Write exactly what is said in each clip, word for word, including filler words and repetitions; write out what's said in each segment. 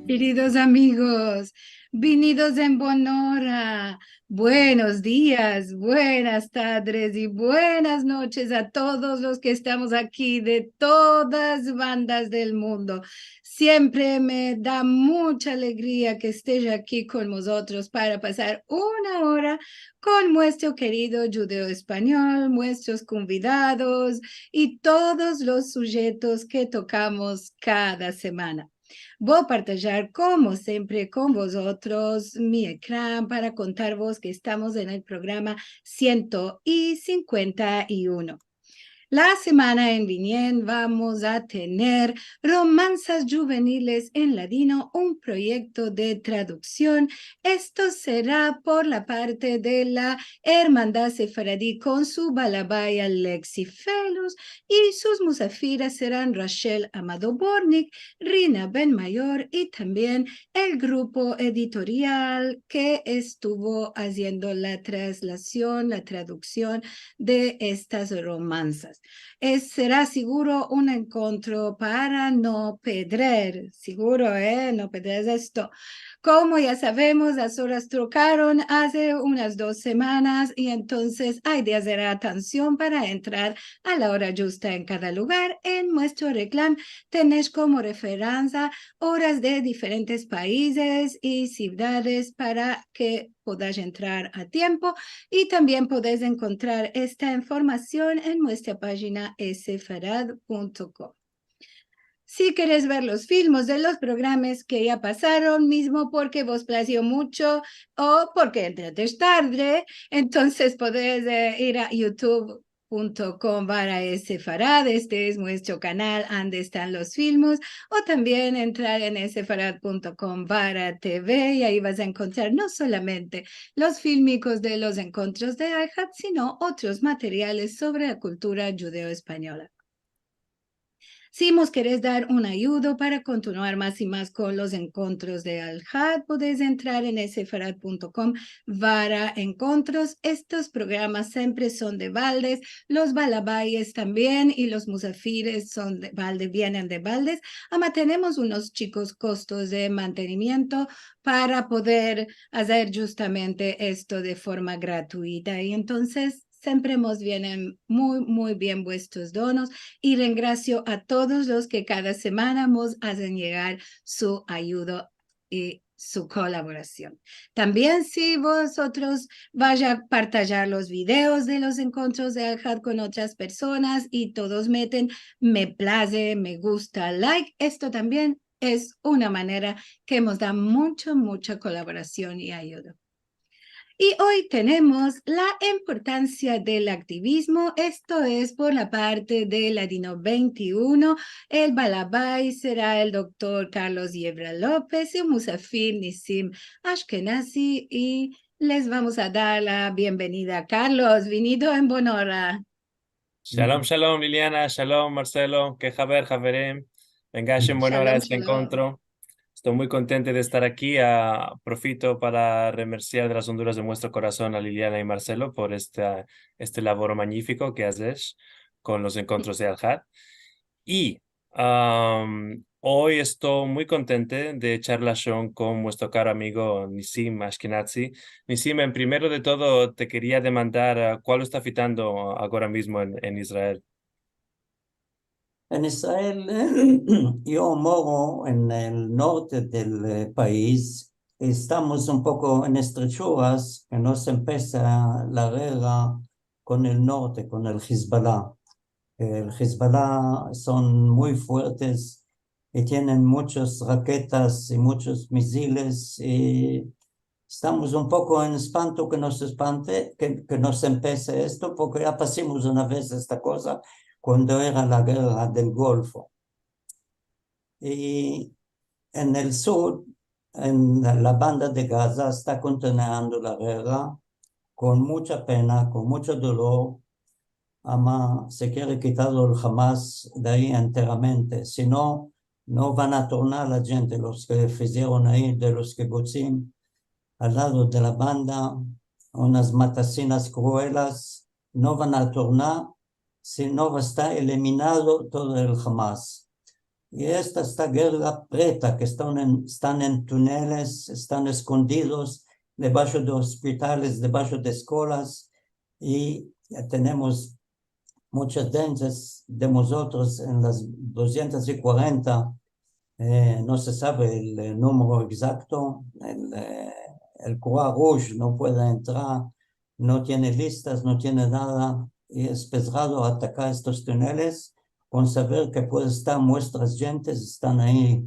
Keridos amigos, vinidos en bon ora. Buenos dias, buenas tadres i buenas noches a todos los ke estamos aki de todas bandas del mundo. Siempre me da mucha alegria ke esteja aki kon vozotros para pasar una ora kon muestro kerido djudeo-espanyol, muestros konvidados i todos los sujetos ke tokamos kada semana. Vo partajar, komo siempre, kon vozotros mi ekran para kontarvos ke estamos en el programa siento sinkuenta i uno. La semana en vinien vamos a tener Romansas Djuveniles en Ladino, un proyekto de traduksion. Esto sera por la parte de la Ermandad Sefaradi kon su balabay Alexi Felus, i sus musafiras seran Rachel Amado Bortnick, Rina Benmayor i tambien el grupo editorial ke estuvo aziendo la traslasion, la traduksion de estas romansas. Es, sera siguro un enkontro para no pedrer, siguro, eh, no pedrer esto. Komo ya savemos, las oras trokaron aze unas dos semanas i entonses ay de azer atansion para entrar a la ora djusta en kada lugar. En muestro reklam tenesh komo referansa oras de diferentes paizes i sivdades para ke podash entrar a tiempo, i tambien podesh enkontrar esta informasion en muestra pajina sefarad punto com. Si keresh ver los filmos de los programas ke ya pasaron, mizmo porke vos plazio muncho o porke entratesh tarde, entonses podesh, eh, ir a youtube punto com barra sefarad, este es muestro kanal ande estan los filmos, o tambien entrar en sefarad punto com barra tv, i ay vas a enkontrar no solamente los filmikos de los enkontros de Alhad, sino otros materiales sovre la kultura djudeo-espanyola. Si mos keresh dar un ayudo para kontinuar mas i mas kon los enkontros de Alhad, podesh entrar en sefarad punto com barra enkontros. Estos programas siempre son de baldes, los balabayes tambien i los musafires son de balde, vienen de baldes. Ama tenemos unos chikos kostos de mantenimiento para poder azer djustamente esto de forma gratuita. I entonses siempre mos vienen muy, muy bien vuestros donos, i rengrasio a todos los ke kada semana mos azen yegar su ayudo i su kolaborasion. Tambien, si vozotros vaya partajar los videos de los enkontros de Alhad kon otras personas i todos meten me plaze, me gusta, like, esto tambien es una manera ke mos da muncho, muncha kolaborasion i ayudo. I oy tenemos la importansia del aktivizmo, esto es por la parte de Ladino vente i uno. El balabay sera el doktor Carlos Yevra Lopez i el musafir Nisim Ashkenazi, i les vamos a dar la bienvenida. Carlos, vinido en bon ora. Shalom, shalom, Liliana, shalom, Marcelo, ke haber, haverim. Vengash en bon ora a este enkontro. Esto muy kontento de estar aki. A, aprofito para remersiar de las onduras de muestro korason a Liliana i Marcelo por este, este lavoro manyifiko ke azesh kon los enkontros de Alhad. I, am, oy esto muy kontento de echar lashon kon muestro karo amigo Nisim Ashkenazi. Nisim, en primero de todo, te keria demandar, a, kualo esta afitando agora mizmo en, en Israel. En Israel, yo moro en el norte del, eh, pais. Estamos un poko en estrechuras, ke no se empesa la gerra kon el norte, kon el Hezbollah. El Hezbollah son muy fuertes i tienen muchas raketas i muchos miziles i estamos un poko en espanto ke no se espante, ke, ke no se empese esto, porke ya pasimos una vez esta koza kuando era la gerra del Golfo. I en el sur, en la banda de Gaza, esta kontinuando la gerra kon mucha pena, kon mucho dolor, ama se kere kitar el Hamas de ayi enteramente. Si no, no van a tornar la djente, los ke fizieron ayi de los kibutzim, al lado de la banda, unas matasinas kruelas, no van a tornar si no va a estar eliminado todo el Hamas. I esta, esta gerra preta, ke estan en, estan en tuneles, estan eskondidos debasho de ospitales, debasho de eskolas, i ya tenemos muchas djentas de mozotros en las dusientas i kuarenta, eh, no se save el, eh, numero egzakto, el, eh, el Croix Rouge no puede entrar, no tiene listas, no tiene nada, i es pezgado atakar estos tuneles kon saver ke puede estar muestras djentas estan ayi,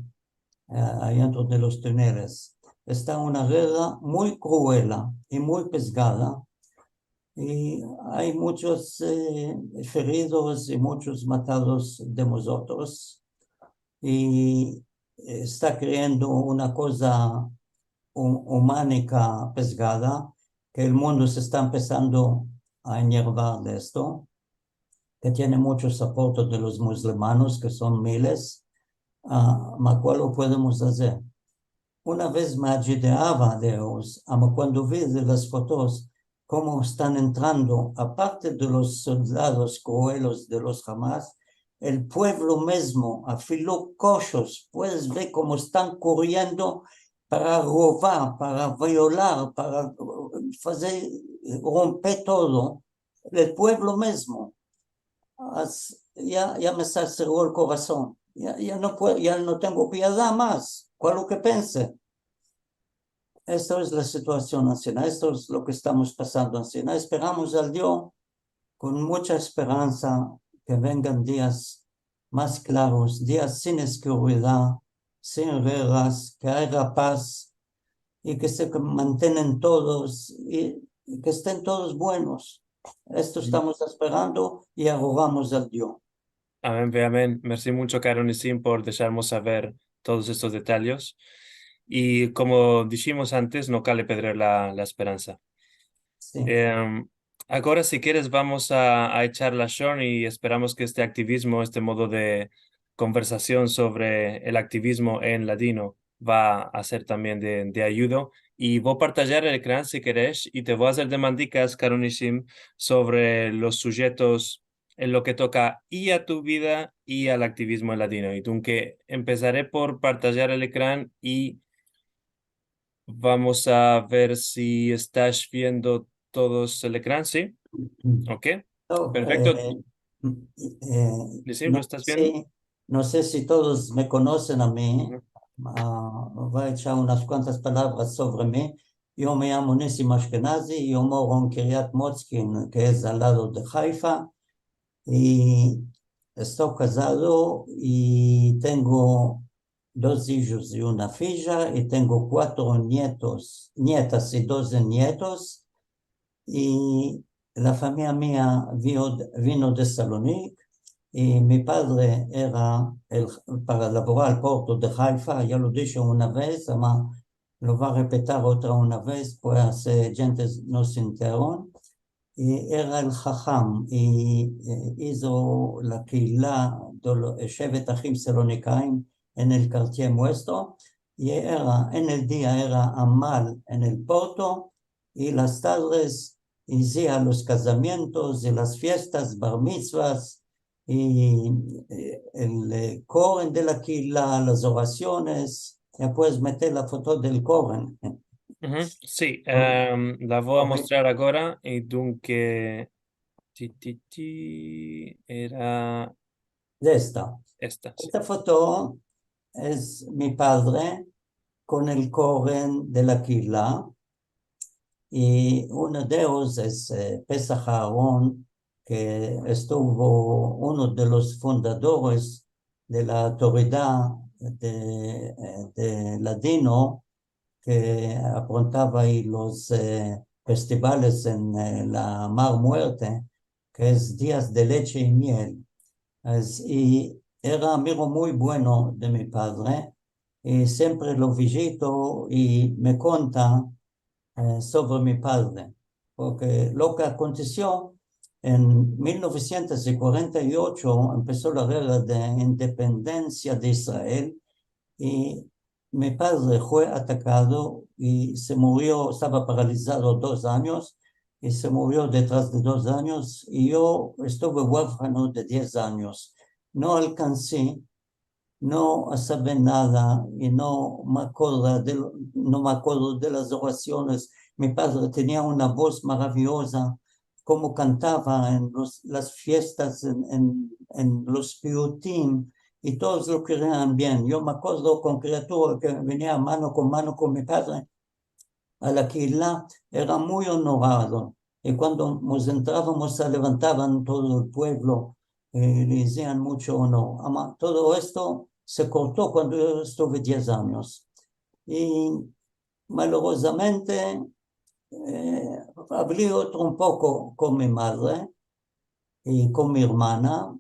eh, ayi dentro de los tuneles. Esta una gerra muy kruela i muy pezgada, i ay muchos, eh, feridos i muchos matados de mozotros, i esta kreyendo una koza hu-, umanika pezgada, ke el mundo se esta empesando a enervar de esto, ke tiene muchos aportos de los musulmanos, ke son miles, ah, ma kual lo podemos azer? Una vez me ajideava de eyos, ama kuando vi de las fotos komo estan entrando, aparte de los soldados kruelos de los Hamas, el puevlo mizmo, afilo koshos, puedes ver komo estan koriendo para rovar, para violar, para, eh, fazer, eh, romper todo, el puevlo mizmo. As-, ya, ya me se serro el korason. Ya, ya no puedo, ya no tengo piedad mas. Kual lo ke pense? Esto es la situasion ansina, esto es lo ke estamos pasando ansina. Esperamos al Dio kon mucha esperansa ke vengan dias mas klaros, dias sin eskuridad, sin gerras, ke aya paz, i ke se mantenen todos, i, i ke esten todos buenos. Esto estamos esperando i rogamos al Dio. Amen ve amen. Mersi muncho, karo Nisim, por desharmos saver todos estos detalyes. I komo dishimos antes, no kale pedrer la, la esperansa. Si. Em, agora, si keres, vamos a, a echar lashon i esperamos ke este aktivizmo, este modo de konversasion sovre el aktivizmo en ladino va a ser tambien de, de ayudo. I vo a partajar el ekran, si keres, i te vo a azer demandikas, karo Nisim, sovre los sujetos en lo ke toka i a tu vida i al aktivizmo en ladino. I dunke empesare por partajar el ekran i vamos a ver si estas viendo todos el ekran, si? Ok. Perfekto. Eh, eh, Nisim, no, lo estas viendo? Si, no se si todos me konosen a mi. Uhu. Ah, vo a echar unas kuantas palavras sovre mi. Yo me yamo Nisim Ashkenazi, yo moro en Kiryat Motskin, ke es al lado de Haifa, i esto kazado i tengo dos ijos i una fija, i tengo kuatro nietos, nietas i doze nietos, i la famiya mia vio-, vino de Salonik, i mi padre era el, para lavorar al porto de Haifa, ya lo disho una vez, ama lo vo a repetar otra una vez, pues, eh, djentes no se enteron. I era el haham, i, eh, izo la kehila de lo-, eh, Shevet Ahim Salonikaim en el kartier muestro, i era, en el dia era amal en el porto, i las tardes izia los kazamientos i las fiestas, bar mitzvas, i, eh, el, eh, koren de la kehila, las orasiones. Ya puedes meter la foto del koren. Uhu, si, em, la vo a mostrar agora, i dunke, ti, ti, ti, era de esta. Esta, si. Esta foto es mi padre kon el koren de la kehila, i uno de eyos es, eh, Pesach Aharon, ke estuvo uno de los fundadores de la autoridad de, eh, de ladino, ke aprontava i los, eh, festivales en, eh, la Mar Muerte, ke es dias de leche i miel. Es, i era amigo muy bueno de mi padre, i siempre lo vijito i me konta, eh, sovre mi padre, porke lo ke akontesio en mil novesientos i kuarenta i ocho, empeso la gerra de independensia de Israel, i mi padre fue atakado i se murio, estava paralizado dos anyos, i se murio detras de dos anyos, i yo estuve uerfano de diez anyos. No alkansi no save nada i no me akodro de, no me akodro de las orasiones. Mi padre tenia una voz maraviyoza, komo kantava en los, las fiestas, en, en, en los piyutim, i todos lo kerian bien. Yo me akodro kon kriatura ke venia mano kon mano kon mi padre a la kehila, era muy onorado. I kuando mos entravamos, se levantavan todo el puevlo, eh, le azian muncho onor. Ama todo esto se korto kuando yo estuve diez anyos. I malorozamente, eh, avli otro un poko kon mi madre i kon mi ermana.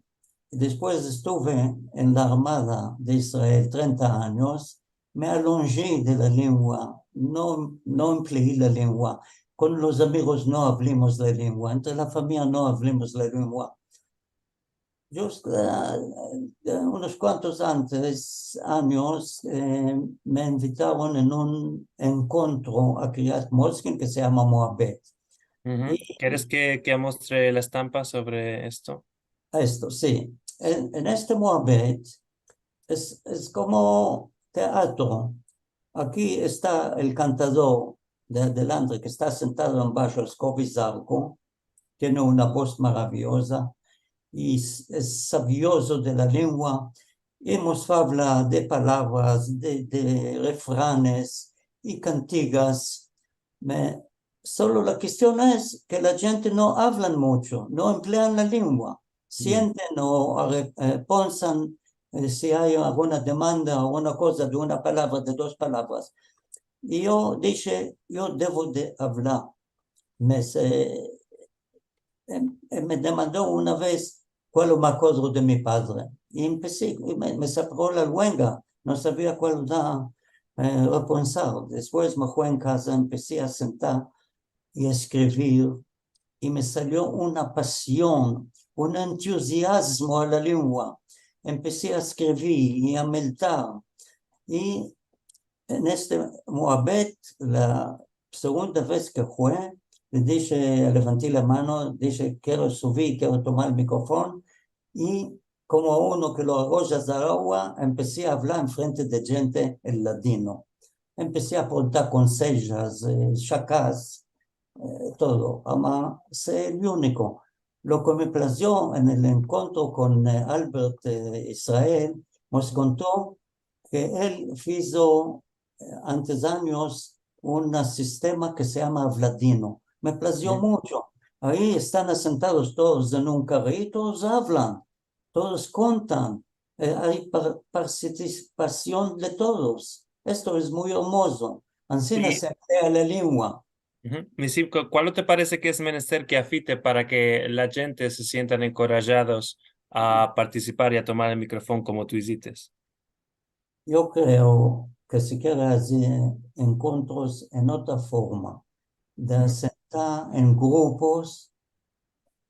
Despues estuve en la Armada de Israel trenta anyos. Me alonji de la lengua, no, no emplei la lengua. Kon los amigos no avlimos la lengua, entre la famiya no avlimos la lengua. Yo, eh, unos kuantos antes, anyos, eh, me invitaron en un enkontro a Kiryat Motskin ke se yama Moabet. I keres ke, ke mostre la estampa sovre esto? Esto, si. En, en este Moabet es, es komo teatro. Aki esta el kantador de adelante ke esta sentado en basho, es Kobi Zarko, tiene una voz maraviyoza i es, es saviozo de la lengua. I mos avla de palavras, de, de refranes i kantigas. Me, solo la kestion es ke la djente no avlan muncho, no emplean la lengua. Sienten o arre-, eh, ponsan, eh, si ay alguna demanda o una koza de una palavra, de dos palavras. I yo dishe, yo devo de avlar. Me se, em, em, me demando una vez kualo me akodro de mi padre. I empesi, i me, me sapró la luenga, no savia kualo da, eh, reponsar. Despues me fui en kaza, empesi a sentar i a eskrivir, i me salio una pasion, un entuziazmo a la lengua. Empesi a eskrivir i a meltar. I en este Moabet, la segunda vez ke fue, le dishe, levanti la mano, dishe, kero suvir, kero tomar el mikrofon, i komo uno ke lo arroja zaragua, empesi a avlar enfrente de djente el ladino. Empesi a aportar konsejas, eh, shakas, eh, todo. Ama se el uniko. Lo ke me plazio en el enkontro kon, eh, Albert, eh, Israel, mos konto ke el fizo, eh, antes anyos un sistema ke se yama Avladino. Me plazio muncho. Ayi estan asentados todos en un karito, todos avlan, todos kontan. Eh, ay par-, partisipasion de todos. Esto es muy ermozo. Ansina se emplea la lengua. Nisim, ku-, kualo te parese ke es menester ke afite para ke la djente se sientan enkorajados a partisipar i a tomar el mikrofon komo tu izites? Yo kreo ke se kere azer enkontros en otra forma, de sentar en grupos,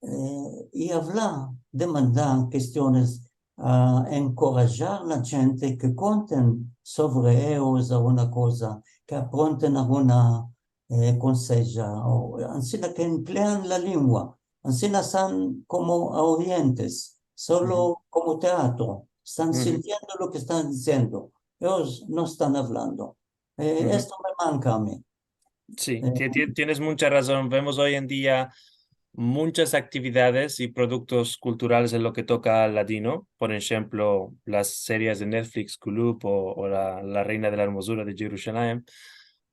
eh, i avlar, demandar kestiones, a enkorajar la djente ke konten sovre eyos alguna koza, ke apronten alguna, eh, konseja, o ansina ke emplean la lengua, ansina estan komo oyentes, solo komo teatro, estan sintiendo lo ke estan diziendo, eyos no estan avlando. Eh, esto me manka a mi. Si, ti-, ti-, tienes muncha razon. Vemos oy en dia munchas aktividades i produktos kulturales en lo ke toka al ladino. Por enshemplo, las series de Netflix, Kulub o, o la, La Reina de la Ermozura de Yerushalayim.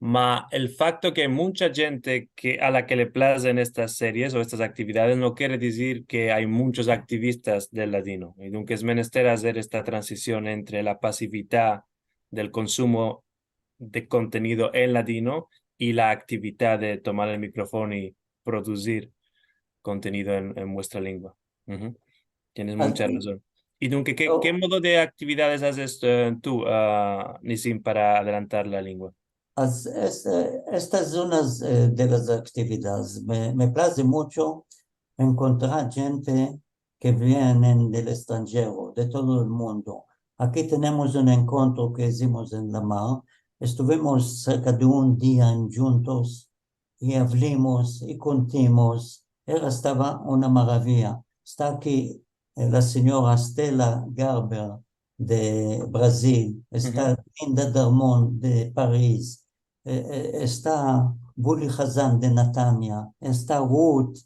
Ma el fakto ke ay muncha djente ke, a la ke le plazen estas series o estas aktividades no kere dizir ke ay munchos aktivistas del ladino. I dunke es menester azer esta transision entre la pasividad del konsumo de kontenido en ladino i la aktividad de tomar el mikrofon i produzir kontenido en, en vuestra lengua. Tienes muncha razon. I dunke, ke, ke modo de aktividades azes, eh, tu, a, Nisim, para adelantar la lengua? As-, es-, eh, esta es una, eh, de las aktividades. Me, me plaze muncho enkontrar djente ke vienen del estranjero, de todo el mundo. Aki tenemos un enkontro ke izimos en la mar. Estuvimos serka de un dia endjuntos i avlimos i kontimos. Era, estava una maraviya. Esta aki, eh, la sinyora Stella Garber, de Brazil, esta Linda Darmon de Paris, e, e, esta Buli Hazan de Natanya, esta Ruth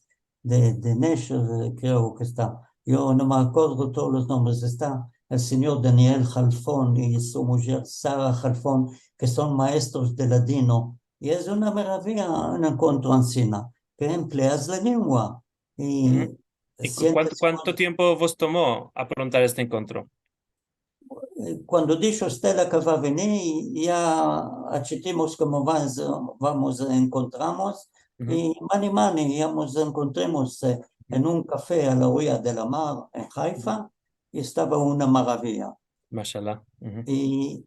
de, de Nesher, e, kreo ke esta. Yo no me akodro todos los nombres. Esta el sinyor Daniel Halfon i su mujer Sara Halfon, ke son maestros de ladino. I es una maraviya un enkontro ansina, ke empleas la lengua. I kuanto, kuanto tiempo vos tomo aprontar este enkontro? E, kuando disho Stella ke va a venir, ya achitimos komo vamos, vamos a enkontrarmos, i mani mani ya mos enkontrimos, e, en un kafe a la oriya de la mar en Haifa, i estava una maraviya. Mashallah. I,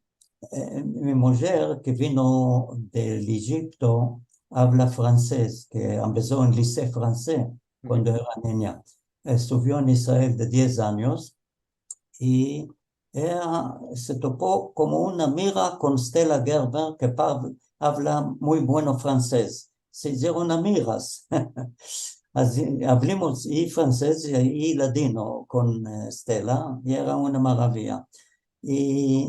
e, mi mujer, ke vino del Ejipto, avla fransez, ke empeso en liseo fransez kuando era ninya. Estuvio en Israel de diez anyos, i eya se topo komo una amiga kon Stella Gerber, ke pa-, avla muy bueno fransez. Se izieron amigas. Azi-, avlimos i fransez i, i ladino kon, e, Stella, i era una maraviya. I,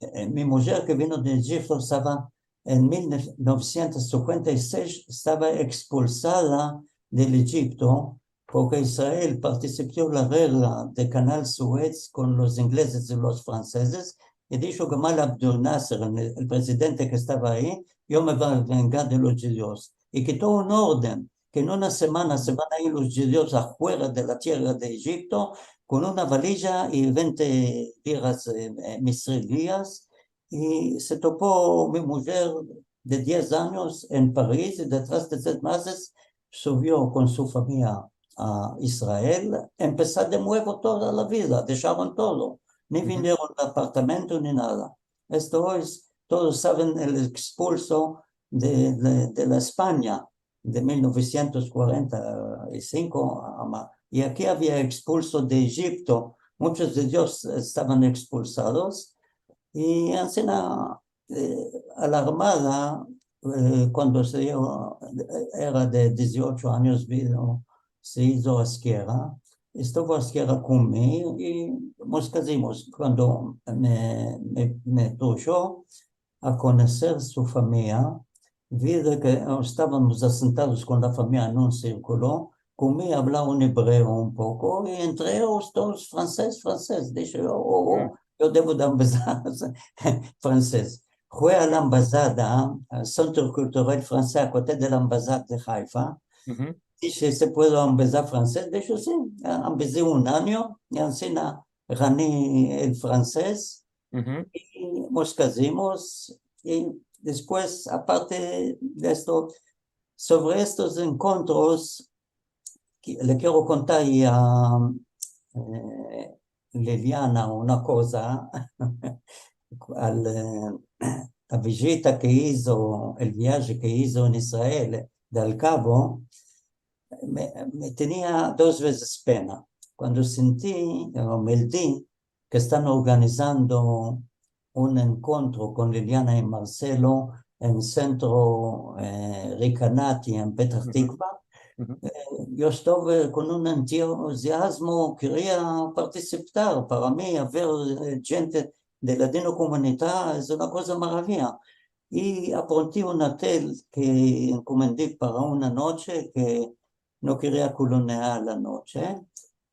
e, mi mujer ke vino de Ejipto estava en mil novesientos sinkuenta i sesh, estava ekspulsada del Ejipto, porke Israel partisipo la gerra de Kanal Suez kon los inglezes i los fransezes, i disho Gamal Abdel Nasser, el, el prezidente ke estava ayi, "Yo me vo a vengar de los djudios." I kito un orden ke en una semana se van a ir los djudios afuera de la tierra de Ejipto kon una valija i vente liras, e, e, misrias, i se topo mi mujer de diez anyos en Paris, i detras de sesh meses suvio kon su famiya a Israel, empesar de muevo toda la vida, desharon todo, ni vendieron el apartamento ni nada. Esto es, todos saven el ekspulso de, de, de la Espanya de mil novesientos kuarenta i sinko, ama, i aki avia ekspulso de Ejipto, muchos de eyos estavan ekspulsados, i ansina, e, a la armada, e, kuando se, yo era de dieciocho anyos, vino, se izo askera, estuvo askera kon mi, i mos kazimos. Kuando me, me, me trusho, a konoser su famiya, vi de ke, e, estavamos asentados kon la famiya en un sirkulo, kon mi avlaron ebreo un poko, i entre eyos todos fransez, fransez. Dishe, "O, o, o, yo devo de ambezar fransez." Fue a la embazada, al Sentro Kultural Fransez, a kote de la embazada de Haifa. Dishe, "Se puedo ambezar fransez?" Disho, "Si." A-, ambezi un anyo, i ansina gani el fransez, i mos kazimos, i despues, aparte de esto, sovre estos enkontros, ke le kero kontar a, e, Liliana una koza, al, e, la vijita ke izo, el viaje ke izo en Israel, del Kabo, me, me tenia dos vezes pena. Kuando senti, o me di, ke estan organizando un enkontro kon Liliana i Marcelo en sentro, e, Rekanati en Petah Tikva. E, yo estava kon un entuziazmo, keria partisipar. Para mi, aver, e, djente de ladinokomunita es una koza maraviya. I apronti un otel ke enkomendi para una noche ke no keria kulonear la noche,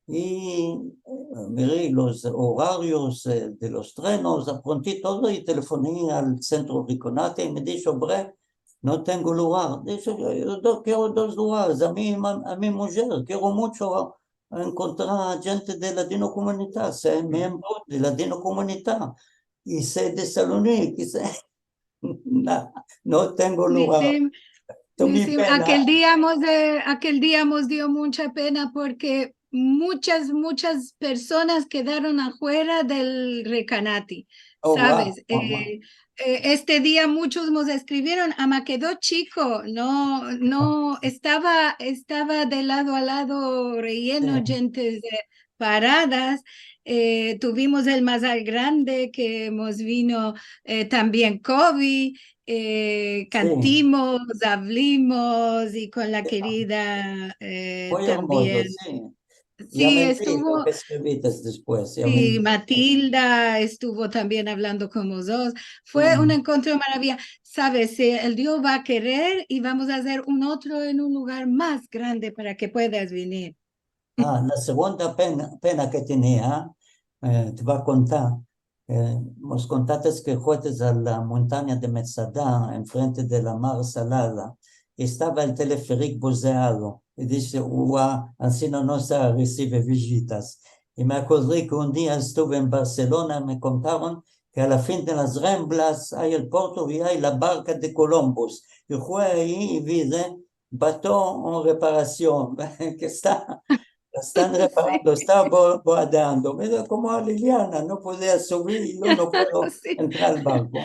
i, e, miri los orarios, e, de los trenos, apronti todo i telefoni al sentro Rekanati i me disho, "Bre, no tengo lugar." Disho, "Yo, yo do-, kero dos lugares, a mi, a mi mujer, kero muncho enkontrar djente de ladinokomunita, ser miembro de ladinokomunita, i ser de Salonik, i ser, no, no tengo lugar." Nisim, Nisim, akel dia mos, e, akel dia mos dio muncha pena porke munchas, munchas personas kedaron afuera del Rekanati, saves? E, e, este dia munchos mos eskrivieron, ama kedo chiko, no, no, estava, estava de lado a lado reyeno, djentes, e, paradas. E, tuvimos el mazal grande ke mos vino, e, tambien Kobi, e, kantimos, avlimos, i kon la kerida, e, tambien. Muy ermozo, si. Si, estuvo, si, Matilda estuvo tambien avlando kon vozotros. Fue un enkontro de maravia. Saves, si el Dio va a kerer, i vamos a azer un otro en un lugar mas grande para ke puedas venir. Ah, la segunda pena, pena ke tenia, eh, te vo a kontar. Eh, mos kontates ke fuetes a la montanya de Metzada, enfrente de la mar salada, i estava el teleferik bozeado, i dishe, "Ua, ansina no se resive vijitas." I me akodri ke un dia estuve en Barselona, me kontaron ke a la fin de las Ramblas ay el porto i ay la barka de Kolombos, i fue ayi i vi de baton en reparasion, ke esta, la estan reparando, esta bo-, boadeando. Mira komo a Liliana no podia suvir, yo no puedo entrar al barko.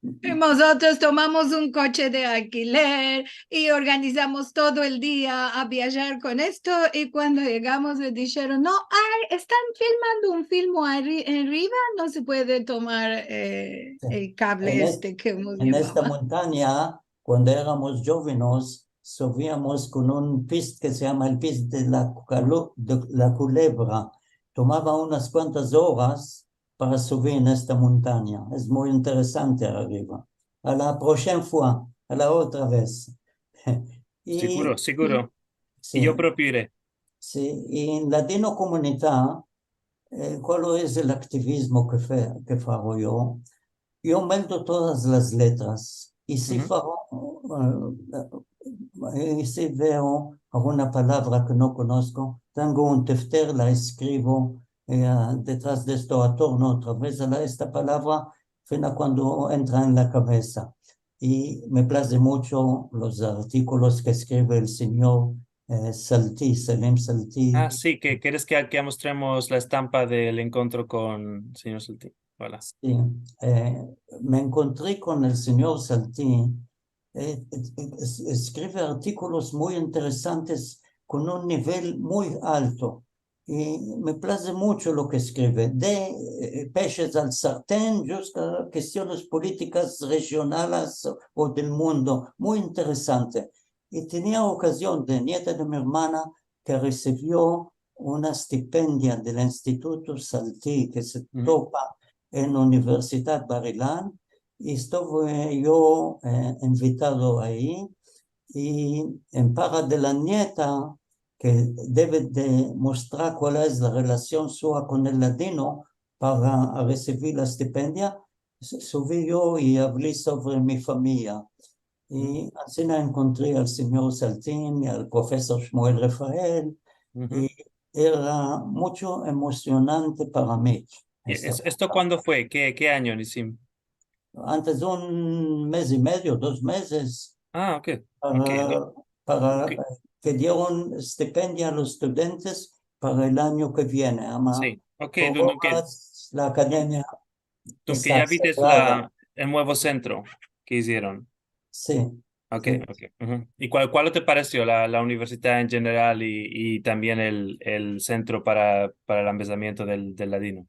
I mozotros tomamos un koche de alkiler i organizamos todo el dia a viajar kon esto, i kuando yegamos me disheron, "No ay, estan filmando un filmo arri-, enriva, no se puede tomar, eh, el kable este ke hemos yevado." En esta montanya, kuando eramos djovenes, suviamos kon un pist ke se yama el pist de la Kalo-, de la Kulevra. Tomava unas kuantas oras para suvir en esta montanya. Es muy interesante ariva. A la proshima fua, a la otra vez. I, siguro, siguro. I yo propio ire. Si, i en Ladinokomunita, eh, kual es el aktivizmo ke fe-, ke fago yo? Yo meldo todas las letras. I si fago, eh, i si veo alguna palavra ke no konosko, tengo un tefter, la eskrivo, eh, detras de esto atorno otra vez a la, esta palavra, fina kuando entra en la kavesa. I me plaze muncho los artikolos ke eskrive el sinyor, eh, Salti, Selim Salti. Ah, si, ke keres ke, ke mostremos la estampa del enkontro kon el sinyor Salti? Vala. Si, eh, me enkontri kon el sinyor Salti, eh, es-, eskrive artikolos muy interesantes kon un nivel muy alto. I me plaze muncho lo ke eskrive, de, eh, peshes al sarten, djuska kestiones politikas rejionales o del mundo, muy interesante. I tenia okazion de nieta de mi ermana ke resivio una stipendia del Instituto Salti ke se topa en Universidad Bar-Ilan, i estuve yo, eh, invitado ayi, i en paga de la nieta, ke deve de mostrar kual es la relasion sua kon el ladino para resivir la stipendia, su-, suvi yo i avli sovre mi famiya. I ansina enkontri al sinyor Saltin i al profesor Shmuel Refael, i era muncho emosionante para mi. I es-, esto kuando fue? Ke, ke anyo, Nisim? Antes de un mez i medio, dos mezes. Ah, okey. Para, okey, no, para, okey, eh, ke dieron stipendia a los studentes para el anyo ke viene. Ama, si, okey, toda la akademia esta serrada. Dunke ya vites la, el muevo sentro ke izieron. Si, okey, si, okey. I kual, kual te paresio la, la universidad en jeneral i, i tambien el, el sentro para, para el ambezamiento del, del ladino?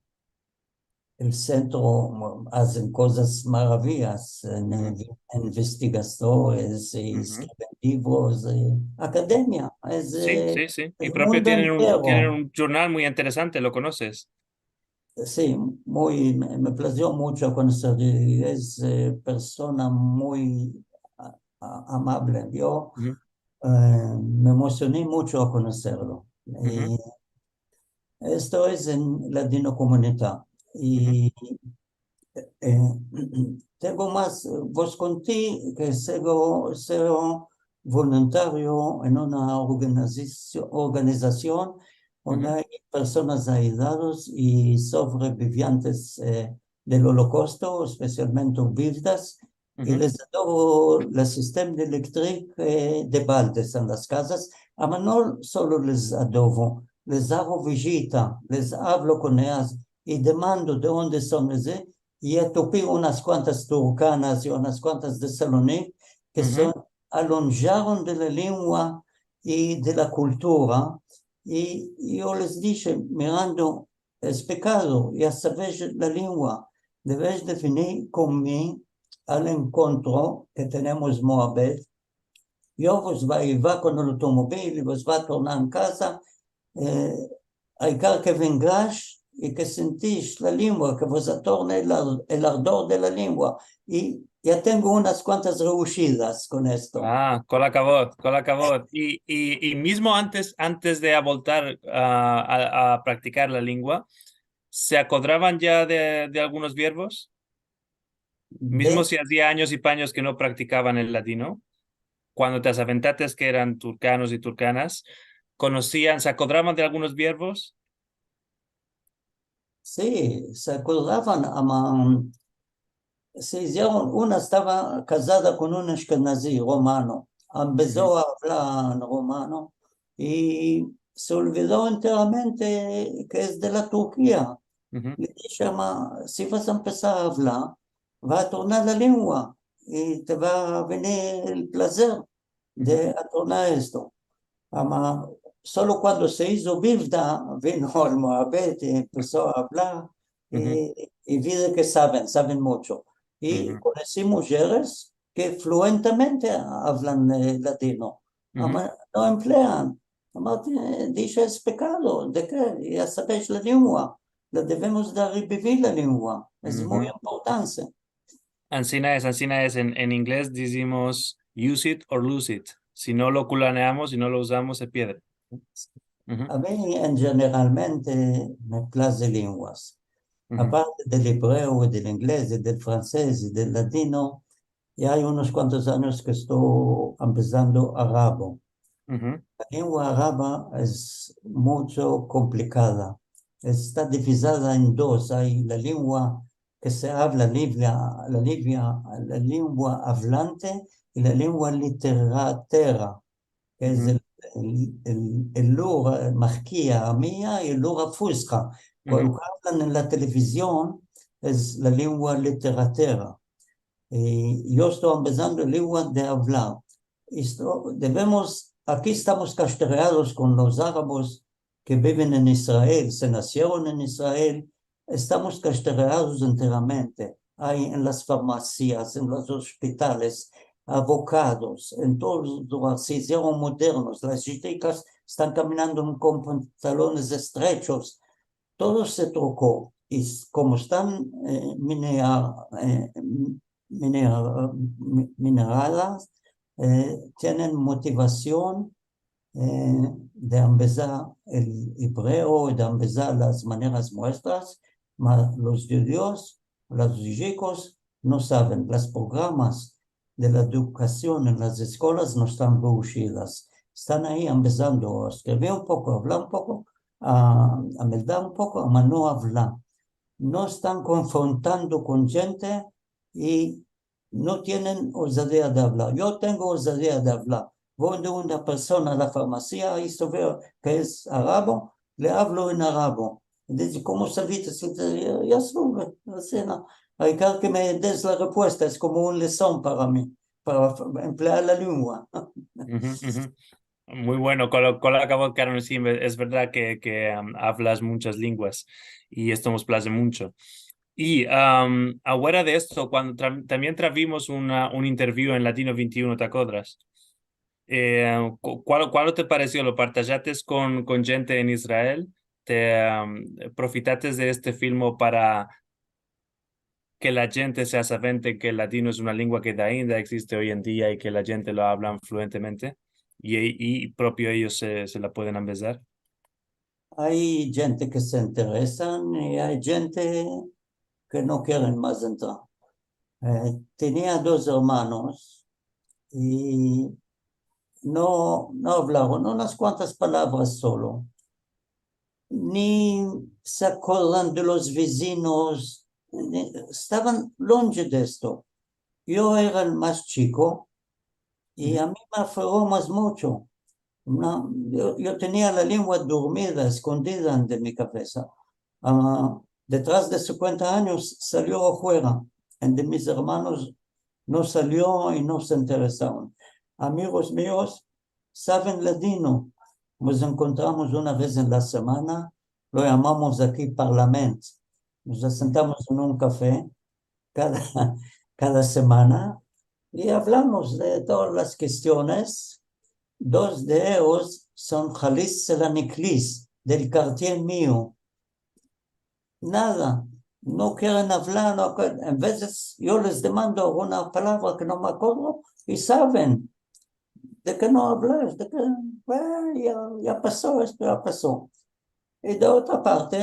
El sentro, mm, azen kozas maraviyas en, en investigadores i eskriven livros, i akademia. Es, si, eh, si, si. I el propio mundo tienen un, entero. Tienen un jurnal muy interesante, lo konoses? Si, muy, me, me plazio muncho konoser, i es, eh, persona muy a-, a-, amable. Yo, eh, me emosioni muncho a konoserlo. I esto es en Ladinokomunita. I, eh, tengo mas, eh, vos konti ke sego, sego voluntario en una organizasio-, organizasion onde ay personas ayudados i sovrevivientes, eh, del Olokosto, espesialmente vivdas, i les adovo la sistema de elektrik, eh, de baldes en las kazas, ama no solo les adovo, les ago vijita, les avlo kon eyas i demando de onde son, les, i atopi unas kuantas turkanas i unas kuantas de Salonik, ke son alonjaron de la lengua i de la kultura, i yo les dishe, mirando, es pekado, ya savesh la lengua, devesh de venir kon mi al enkontro ke tenemos Moabet. Yo vos va a ivar kon el otomobil i vos va a tornar en kaza, eh, Aikar ke vengash i ke sintish la lengua, ke vos atorne el ar-, el ardor de la lengua. I ya tengo unas kuantas reushidas kon esto. Ah, kol akavod, kol akavod. I, i, i mizmo antes, antes de avoltar a, a, a praktikar la lengua, se akodravan ya de, de algunos vierbos? Mizmo si azia anyos i panyos ke no praktikavan el ladino, kuando te asaventates ke eran turkanos i turkanas, konosian, se akodravan de algunos vierbos? Si, se akodravan, ama, se izieron, una estava kazada kon un ashkenazi romano, empeso a avlar en romano i se olvido enteramente ke es de la Turkia. Le dishe, ama, si vas a empesar a avlar, va a tornar la lengua i te va a venir el plazer de atornar esto. Ama, solo kuando se izo vivda, vino el muhabet i empeso a avlar, i, i vide ke saven, saven muncho. I konosi mujeres ke fluentemente avlan, eh, ladino. Ama, no emplean. Ama, te, dishe, es pekado. De ke? Ya savesh la lengua. La devemos de revivir la lengua. Es muy importante. Ansina es, ansina es. En, en inglez dizimos use it or lose it. Si no lo kulaneamos, si no lo uzamos, se pierde. A mi, en jeneralmente, me plaze lenguas. Aparte del ebreo i del inglez i del fransez i del ladino, ya ay unos kuantos anyos ke esto empesando arabo. La lengua araba es muncho komplikada. Esta divizada en dos. Ay la lengua ke se avla, livia, la livia, la lengua avlante i la lengua literatera, ke es el, el, el, el lur, eh, mahkia amia i el lur afusha. Lo ke avlan en la televizion es la lengua literatera. I yo esto empesando lengua de avlar. Esto, devemos, aki estamos kashtigados kon los arabos ke biven en Israel, se nasieron en Israel, estamos kashtigados enteramente. Ay en las farmasias, en los ospitales, abokados, en todos lugares se izieron modernos, las chikas estan kaminando kon pantalones estrechos, todo se troko. I s-, komo estan, eh, minea-, eh, minea-, mi-, mineradas, eh, tienen motivasion, eh, de ambezar el ebreo i de ambezar las maneras muestras, ma los djudios, los chikos no saven. Las programas de la edukasion en las eskolas no estan reushidas. Estan ayi ambezando a eskrivir un poko, avlar un poko, a, a meldar un poko, ma no avlar. No estan konfrontando kon djente i no tienen ozadia de avlar. Yo tengo ozadia de avlar. Vo de una persona a la farmasia i esto veo ke es arabo, le avlo en arabo. Dize, "Komo savites?" Dize, "Ya, ya suve, asina. Aikar ke me des la repuesta, es komo un leson para mi, para f-, emplear la lengua." Muy bueno, kol, kol akavod, Karan, si, es verdad ke, ke, am, avlas munchas lenguas i esto mos plaze muncho. I, am, afuera de esto, kuando tra-, tambien tuvimos una, un interview en Ladino vente i uno, te akodras? Eh, ku-, kual, kual te paresio? Lo partajates kon, kon djente en Israel? Te, am, profitates de este filmo para ke la djente se asavente ke el ladino es una lengua ke ainda existe oy en dia i ke la djente lo avlan fluentemente, i, i propio eyos se, se la pueden ambezar. Ay djente ke se interesan i ay djente ke no keren mas entrar. Eh, tenia dos ermanos i no, no avlaron, unas kuantas palavras solo. Ni se akordan de los vizinos, ni, estavan lonje de esto. Yo era el mas chiko i a mi me afero mas muncho. No, yo, yo tenia la lengua durmida, eskondida de mi kavesa. Ah, detras de sinkuenta anyos salio afuera, ende mis ermanos no salio i no se interesaron. Amigos mios saven ladino. Mos enkontramos una vez en la semana, lo yamamos aki parlament. Mos asentamos en un kafe kada, kada semana i avlamos de todas las kestiones. Dos de eyos son Halis Selaniklis, del kartier mio. Nada, no keren avlar, no ke-, en vezes yo les demando una palavra ke no me akodro i saven de ke no avlas, de ke, eh, ya, ya paso, esto ya paso. I de otra parte,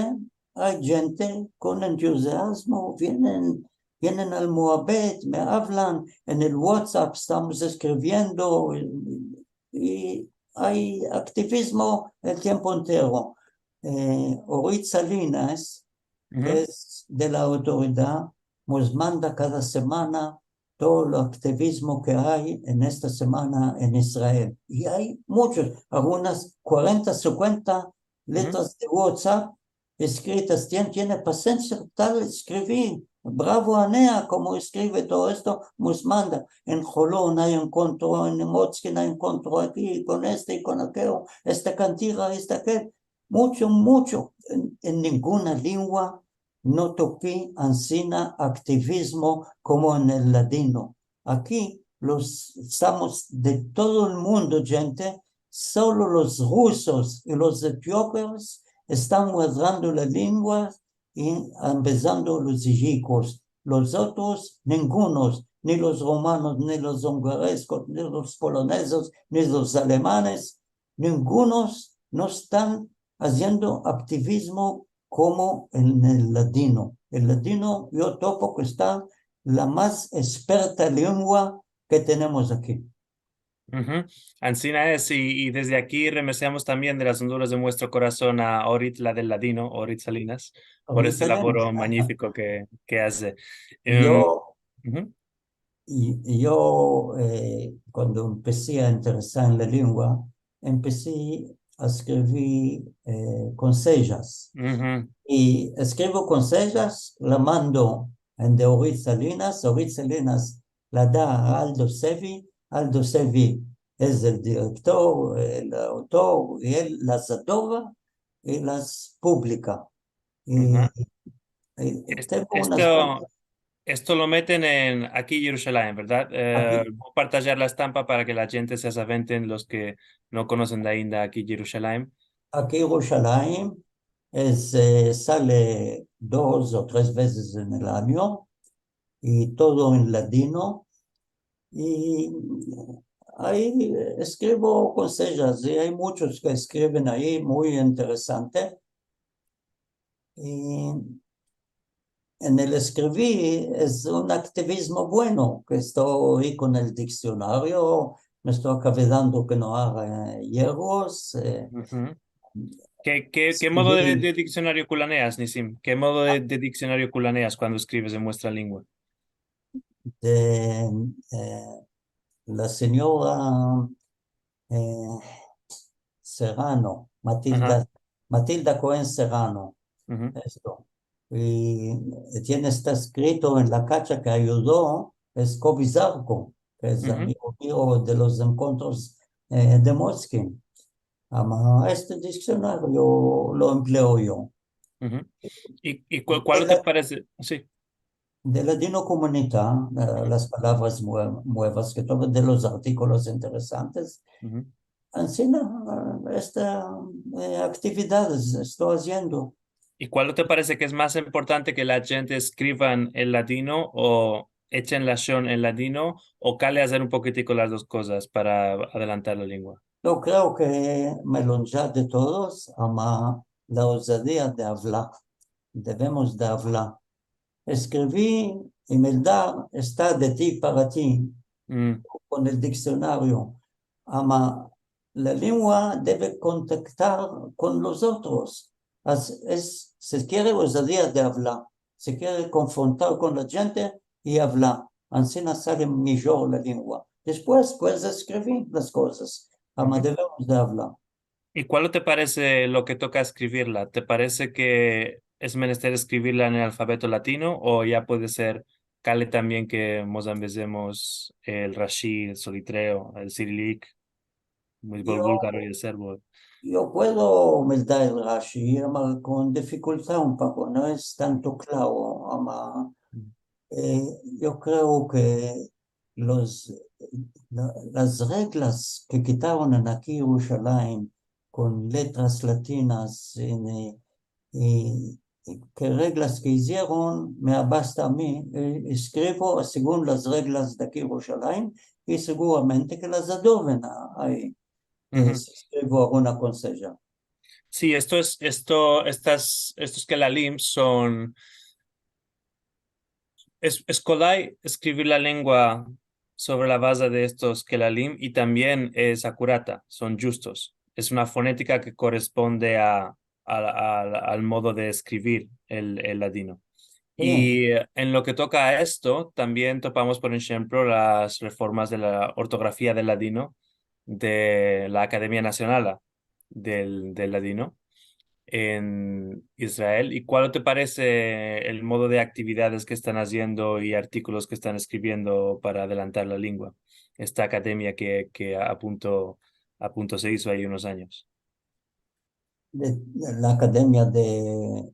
ay djente kon entuziazmo, vienen, vienen al muhabet, me avlan, en el WhatsApp estamos eskriviendo, i, i ay aktivizmo el tiempo entero. Eh, Orit Salinas, ke es de la autoridad, mos manda kada semana todo el aktivizmo ke ay en esta semana en Israel. I ay muchos, algunas kuarenta, sinkuenta letras de WhatsApp eskritas. Kien tiene pasensia tal eskrivir. Bravo Anea, komo eskrive todo esto, mos manda. En Holon ay enkontro, en Motskin ay enkontro aki, kon este i kon akeyo, esta kantiga, esta akel. Mucho, mucho. En, en ninguna lengua no topi ansina aktivizmo komo en el ladino. Aki los, estamos de todo el mundo, djente, solo los rusos i los etiopios estan guardando la lengua i ambezando los ijikos. Los otros, ningunos, ni los rumanos, ni los ungareskos, ni los polonezes, ni los alemanes, ningunos no estan aziendo aktivizmo komo en el ladino. El ladino, yo topo ke esta la mas eksperta lengua ke tenemos aki. Ansina es, i, i desde aki remesemos tambien de las onduras de muestro korason a Orit, la del ladino, Orit Salinas, por este lavoro manyifiko ke, ke aze. Em, yo, i, i yo, eh, kuando empesi a interesar en la lengua, empesi a eskrivir, eh, konsejas. I eskrivo konsejas, la mando ande Orit Salinas, Orit Salinas la da a Aldo Sevi, Aldo Sevi es el direktor, el autor, i el las adova i las publika. I, i tengo unas kuantas. Esto lo meten en, aki Yerushalayim, verdad? Eh, voy a partajar la estampa para ke la djente se azaventen, los ke no konosen de ainda aki Yerushalayim. Aki Yerushalayim es, eh, sale dos o tres vezes en el anyo, i todo en ladino. I ayi eskrivo konsejas, i ay muchos ke eskriven ayi, muy interesante. I en el eskrivir es un aktivizmo bueno, ke esto ayi kon el diksionaryo, me esto akavedando ke no aga, eh, yerros, eh. Ke, ke, ke modo de, de diksionaryo kulaneas, Nisim? Ke modo de, de diksionaryo kulaneas kuando eskrives en muestra lengua? De, eh, la sinyora, eh, Serrano, Matilda, Matilda Cohen Serrano, esto. I tiene, esta eskrito en la kacha ke ayudo, es Kobi Zarko, ke es amigo mio de los enkontros, eh, de Motskin. Ama este diksionaryo lo empleo yo. I, i kual, kual te parese? Si. De ladino komunita, eh, las palavras mue-, muevas, ke todo de los artikolos interesantes. Ansina, esta, eh, aktividades esto aziendo. I kual te parese ke es mas importante, ke la djente eskrivan en ladino o echen lashon en ladino, o kale azer un pokitiko las dos kozas para adelantar la lengua? Yo kreo ke melonja de todos, ama la ozadia de avlar. Devemos de avlar. Eskrivir i meldar esta de ti para ti, kon el diksionaryo. Ama la lengua deve kontaktar kon los otros. Es, es, se kere ozadia de avlar, se kere konfrontar kon la djente i avlar. Ansina sale mijor la lengua. Despues puedes eskrivir las kozas, ama devemos de avlar. I kual te parese lo ke toka eskrivirla? Te parese ke es menester eskrivirla en el alfabeto ladino o ya puede ser, kale tambien ke mos ambezemos el Rashi, el solitreo, el sirilik, el bulgaro i el serbo? Yo puedo meldar el Rashi, ama kon difikultad un poko, no es tanto klaro, ama, eh, yo kreo ke los, la, las reglas ke kitaron en aki Yerushalayim kon letras latinas, i, i ke reglas ke izieron me abasta a mi, i eskrivo segun las reglas de aki Yerushalayim, i seguramente ke las adoven a, a, i, i si eskrivo alguna kon seja. Si, esto es, esto, estas, estos kelalim son, es, es kolay eskrivir la lengua sovre la baze de estos kelalim i tambien es akurata, son djustos. Es una fonetika ke korresponde a, a, a, al modo de eskrivir el, el ladino. I, eh, en lo ke toka a esto, tambien topamos, por enshemplo, las reformas de la ortografia del ladino de la Akademia Nasionala del, del Ladino en Israel. I kual te parese el modo de aktividades ke estan aziendo i artikolos ke estan eskriviendo para adelantar la lengua? Esta akademia ke, ke a punto, a punto se izo ai unos anyos. De, de la akademia de,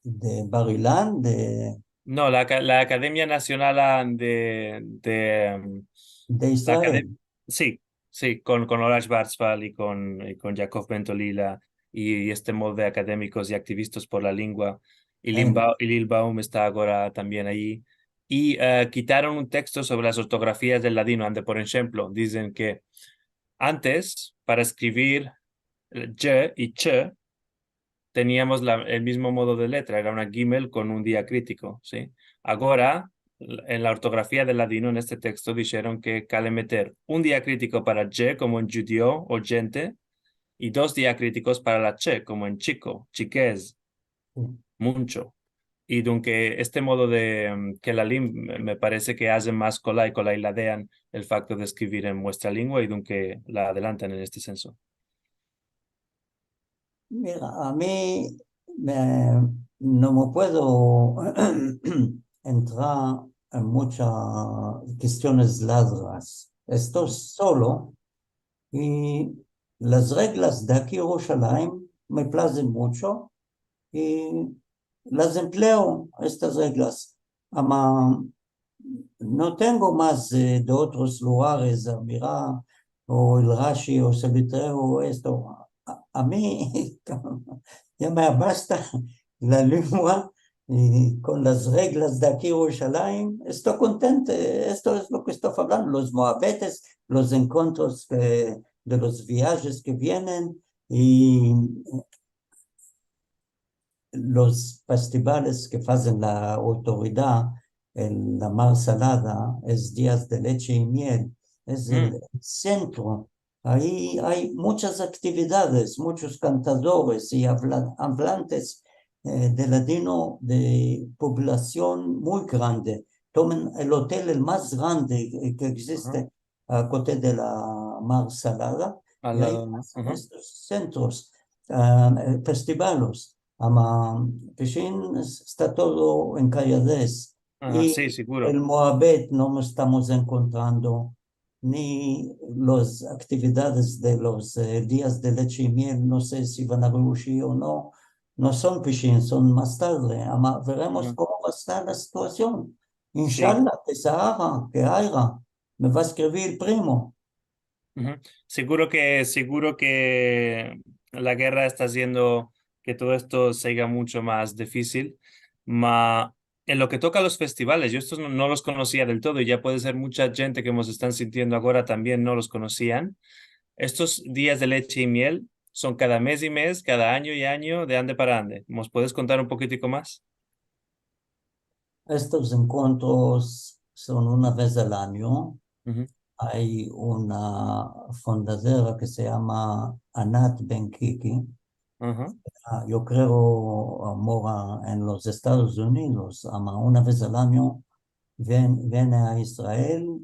de Bar Ilan, de... No, la, aka- la Akademia Nasionala de, de, em, de la Israel. Akadem- si, si, kon, kon Orat Schwarzwald i kon, i kon Yaakov Ben Tolila i, i este modo de akademikos i aktivistas por la lengua, i Em, Limba- i Lilbaum esta agora tambien ayi. I, eh, kitaron un teksto sovre las ortografias del ladino, ande, por enshemplo, dizen ke antes, para eskrivir, eh, dje i ch, teniamos la, el mizmo modo de letra, era una gimel kon un diakritiko, si? Agora, en la ortografia del ladino, en este teksto, disheron ke kale meter un diakritiko para dje, komo en djudio o djente, i dos diakritikos para la ch, komo en chiko, chikez, muncho. I dunke este modo de, em, kelalim me, me parese ke aze mas kolay, kolay ladean el fakto de eskrivir en muestra lengua i dunke la adelantan en este senso. Mira, a mi me, no me puedo entrar en muchas kestiones largas. Esto solo, i las reglas de aki Yerushalayim me plazen muncho i las empleo, estas reglas. Ama no tengo mas, eh, de otros lugares, Amira, o el Rashi, o Salitreo, o esto. A, a mi ya me abasta la lengua i kon las reglas de aki Yerushalayim esto kontente. Esto es lo ke esto falando. Los moabetes, los enkontros ke, de los viajes ke vienen i los festivales ke azen la autoridad en la Mar Salada, es Dias de Leche i Miel, es el sentro. Ayi ay munchas aktividades, munchos kantadores i avla- avlantes, eh, de ladino de poblasion muy grande. Toman el otel el mas grande, eh, ke egziste a kote de la Mar Salada, i ay azen estos sentros, ah, eh, festivales. Ama pishin esta todo en kalladez. I el moabet no nos estamos enkontrando, ni los aktividades de los, eh, Dias de Leche i Miel, no se si van a redushir o no, no son pishin, son mas tarde. Ama veremos komo va a estar la situasion. Inshallah, ke se aga, ke aya. Me va a eskrivir el primo. Seguro ke, seguro ke la gerra esta aziendo ke todo esto se aga muncho mas difisil. Ma en lo ke toka a los festivales, yo estos no, no los konosia del todo, i ya puede ser muncha djente ke mos estan sintiendo agora tambien no los konosian. Estos Dias de Leche i Miel son kada mez i mez, kada anyo i anyo, de ande para ande. Mos puedes kontar un pokitiko mas? Estos enkontros son una vez al anyo. Ay una fundadora ke se yama Anat Ben Kiki. Ah, yo kreo, ah, mora en los Estados Unidos, ama una vez al anyo vien- viene a Israel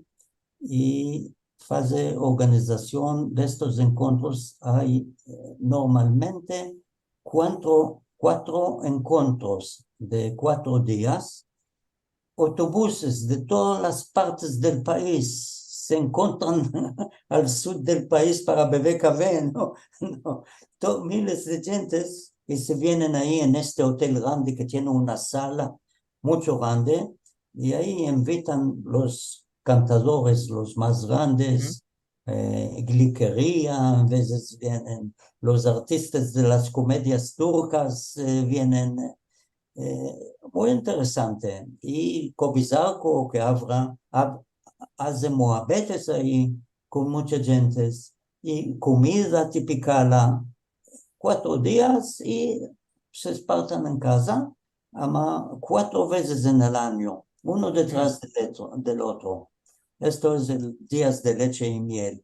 i aze organizasion de estos enkontros. Ay, eh, normalmente kuatro, kuatro enkontros de kuatro dias. Otobuses de todas las partes del pais se enkontran al sud del pais para bever kafe, no? No. To- miles de djentes ke se vienen ayi en este otel grande ke tiene una sala muncho grande, i ayi invitan los kantadores, los mas grandes, eh, glikeria, a vezes vienen los artistas de las komedias turkas, eh, vienen, eh, muy interesante. I Kobizako, ke avra, av-, aze muabetes ayi kon munchas djentes, i komida tipikala, kuatro dias i se espartan en kaza, ama kuatro vezes en el anyo, uno detras del otro, del otro. Esto es el dias de leche i miel.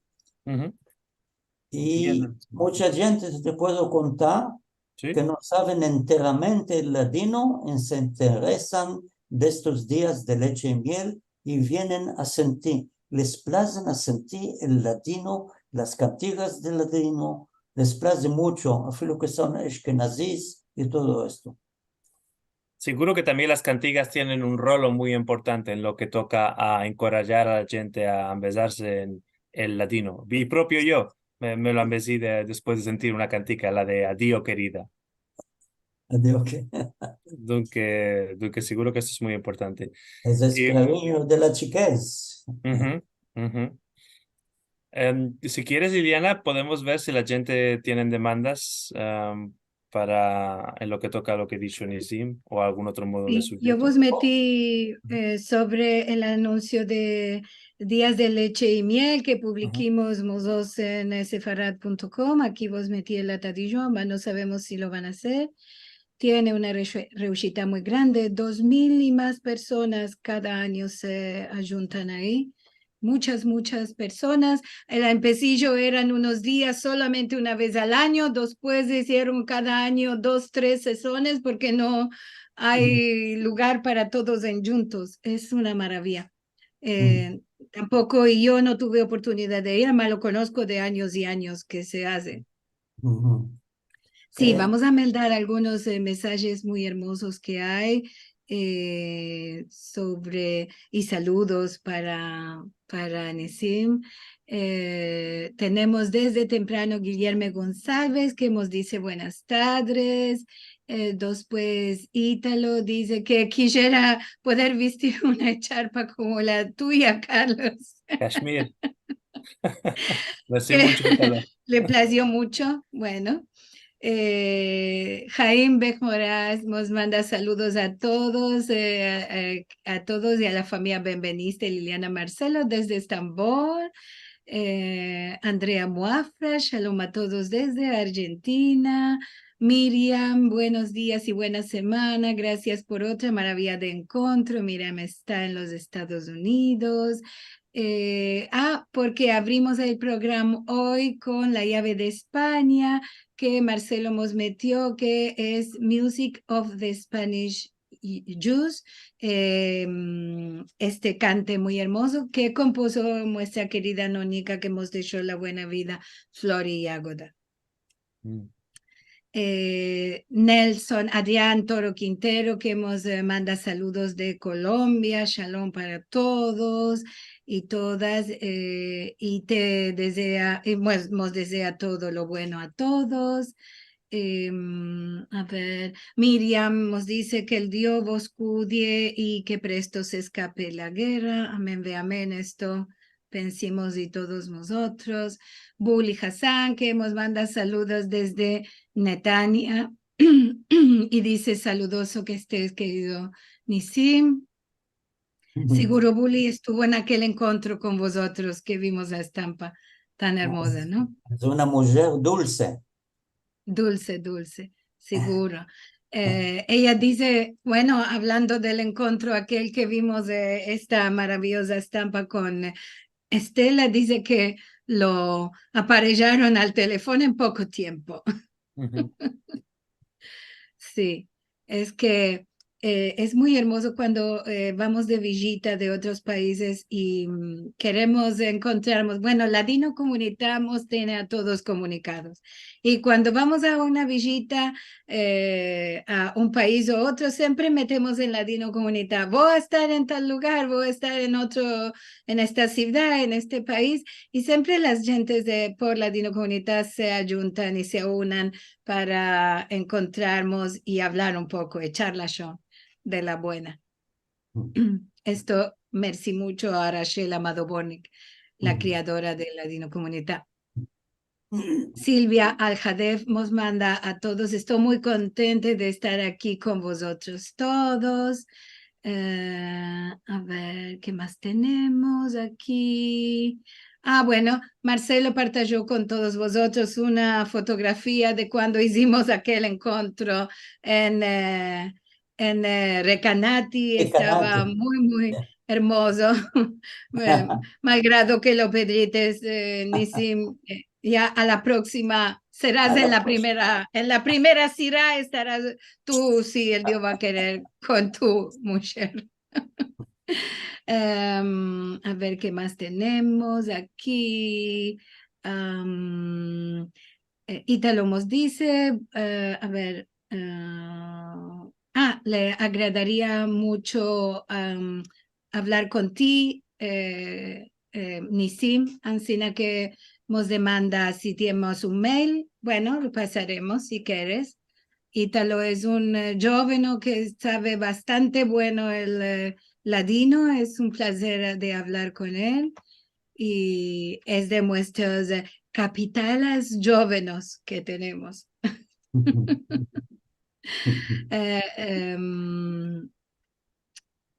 I munchas djentes, te puedo kontar, ke no saven enteramente el ladino i se interesan de estos dias de leche i miel i vienen a sentir, les plazen a sentir el ladino, las kantigas del ladino, les plaze muncho, afilo ke son ashkenazis i todo esto. Seguro ke tambien las kantigas tienen un rolo muy importante en lo ke toka a enkorajar a la djente a ambezarse en el ladino. I propio yo me, me lo ambezi de, despues de sentir una kantika, la de Adio, kerida. Adio, ke. Dunke, dunke seguro ke esto es muy importante. Es el kariño de la chikez. Em, si keres, Liliana, podemos ver si la djente tienen demandas, em, para, en lo ke toka a lo ke disho Nisim o algun otro modo de subir. Yo vos meti, eh, sovre el anunsio de Dias de Leche i Miel ke publikimos mozotros en, eh, sefarad punto com. Aki vos meti el atadijo, ma no savemos si lo van a azer. Tiene una reushe-, reushita muy grande. Dos mil i mas personas kada anyo se ajuntan ayi. Munchas, munchas personas. El empesijo eran unos dias solamente una vez al anyo, despues izieron kada anyo dos, tres sesones porke no ay lugar para todos endjuntos. Es una maravia. Eh, tampoko yo no tuve oportunidad de ir, ma lo konosko de anyos i anyos ke se aze. Si, vamos a meldar algunos, eh, mesajes muy ermozos ke ay, eh, sovre, i saludos para, para Nisim. Eh, tenemos desde temprano Guilherme Gonçalves, ke mos dize buenas tadres. Eh, despues Italo dize ke kisiera poder vistir una echarpa komo la tuya, Carlos. Kashmir. Mersi muncho, Italo. Le plazio muncho. Bueno. Eh, Haim Bek Moraz mos manda saludos a todos, eh, a, a todos i a la famiya Benveniste, Liliana, Marcelo, desde Estambol. Eh, Andrea Muafra, shalom a todos desde Argentina. Miriam, buenos dias i buena semana. Grasias por otra maraviya de enkontro. Miriam esta en los Estados Unidos. Eh, ah, porke avrimos el programa oy kon la yave de Espanya, ke Marcelo mos metio, ke es Music of the Spanish Jews, eh, este kante muy ermozo ke kompuzo muestra kerida Nonika, ke mos desho la buena vida, Flor i Yagoda. Eh, Nelson Adrián Toro Quintero, ke mos, eh, manda saludos de Colombia, shalom para todos i todas, eh, i te dezea, i mos, mos dezea todo lo bueno a todos. Em, a ver, Miriam mos dize ke el Dio vos kudie i ke presto se eskape la gerra. Amen ve amen, esto pensimos i todos mozotros. Buli Hassan, ke mos manda saludos desde Netanya, i dize: "Saludoso ke estes, kerido Nisim." Siguro Buli estuvo en akel enkontro kon vozotros ke vimos la estampa tan ermoza, no? Es una mujer dulse. Dulse, dulse, siguro. Eh, eya dize, bueno, avlando del enkontro akel ke vimos, eh, esta maraviyoza estampa kon, eh, Estela, dize ke lo aparejaron al telefono en poko tiempo. Si, es ke, eh, es muy ermozo kuando, eh, vamos de vijita de otros paizes i, mm, keremos enkontrarmos. Bueno, Ladinokomunita mos tiene a todos komunikados. I kuando vamos a una vijita, eh, a un paiz o otro, siempre metemos en Ladinokomunita: "Vo a estar en tal lugar, vo a estar en otro, en esta sivdad, en este paiz." I siempre las djentes de, por Ladinokomunita se ajuntan i se aunan para enkontrarmos i avlar un poko, echar lashon de la buena. Esto, mersi muncho a Rachel Amado Bornik, la kriadora de Ladinokomunita. Silvia Aljadef mos manda a todos: "Esto muy kontenta de estar aki kon vozotros todos". Eh, a ver, ke mas tenemos aki? Ah, bueno, Marcelo partajo kon todos vozotros una fotografia de kuando izimos akel enkontro en, eh, en, eh, Recanati. Estava muy, muy ermozo. Eh, malgrado ke lo pedrites, eh, Nisim, eh, ya a la proksima seras en la primera, en la primera sira estaras tu, si el Dio va a kerer, kon tu mujer. Em, a ver ke mas tenemos aki. Am, eh, Italo mos dize, eh, a ver, eh, ah, le agradaria muncho, am, avlar kon ti, eh, eh, Nisim, ansina ke mos demanda si tenemos un mail. Bueno, lo pasaremos si keres. Italo es un, eh, djoveno ke save bastante bueno el, eh, ladino. Es un plazer de avlar kon el. I es de muestros, eh, kapitales djovenos ke tenemos. Eh, em,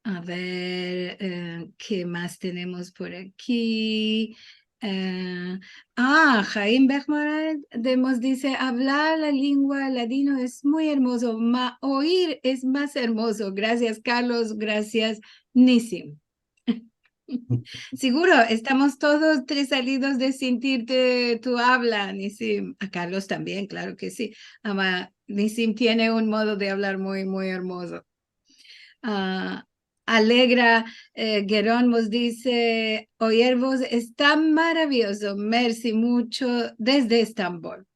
a ver, eh, ke mas tenemos por aki? Eh, ah, Haim Bechmoral de mos dize: "Avlar la lengua ladino es muy ermozo, ma oir es mas ermozo. Grasias, Carlos, grasias, Nisim". Seguro, estamos todos tres salidos de sintir te, tu avla, Nisim. A Carlos tambien, klaro ke si. Ama Nisim tiene un modo de avlar muy, muy ermozo. Ah, Alegra, eh, Geron mos dize: "Oyer vos esta maraviyozo, mersi muncho, desde Estambol".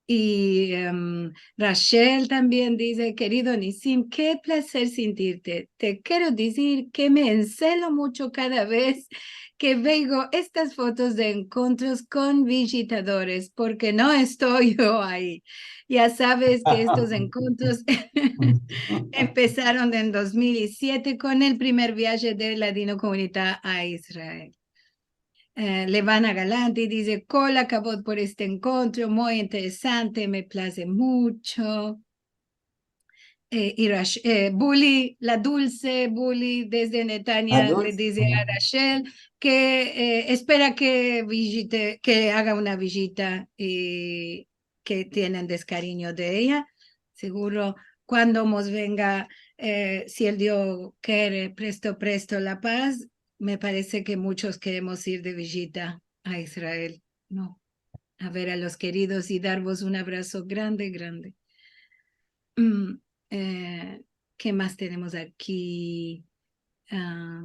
I, em, Rachel tambien dize: "Kerido Nisim, ke plazer sintirte. Te kero dizir ke me enselo muncho kada vez ke veo estas fotos de enkontros kon vijitadores, porke no esto yo ayi. Ya saves ke estos enkontros empesaron en dos mil i siete kon el primer viaje de Ladinokomunita a Israel". Eh, Levana Galanti dize: "Kol akavod por este enkontro, muy interesante, me plaze muncho". Eh, i Rash-, eh, Buli, la dulse Buli, desde Netanya, le dize a Rachel ke, eh, espera ke vijite, ke aga una vijita i ke tienen deskarinyo de eya. Seguro, kuando mos venga, eh, si el Dio kere, presto, presto La Paz, me parese ke munchos keremos ir de vijita a Israel, no? A ver a los keridos i darvos un avraso grande, grande. Mm, eh, ke mas tenemos aki? Ah,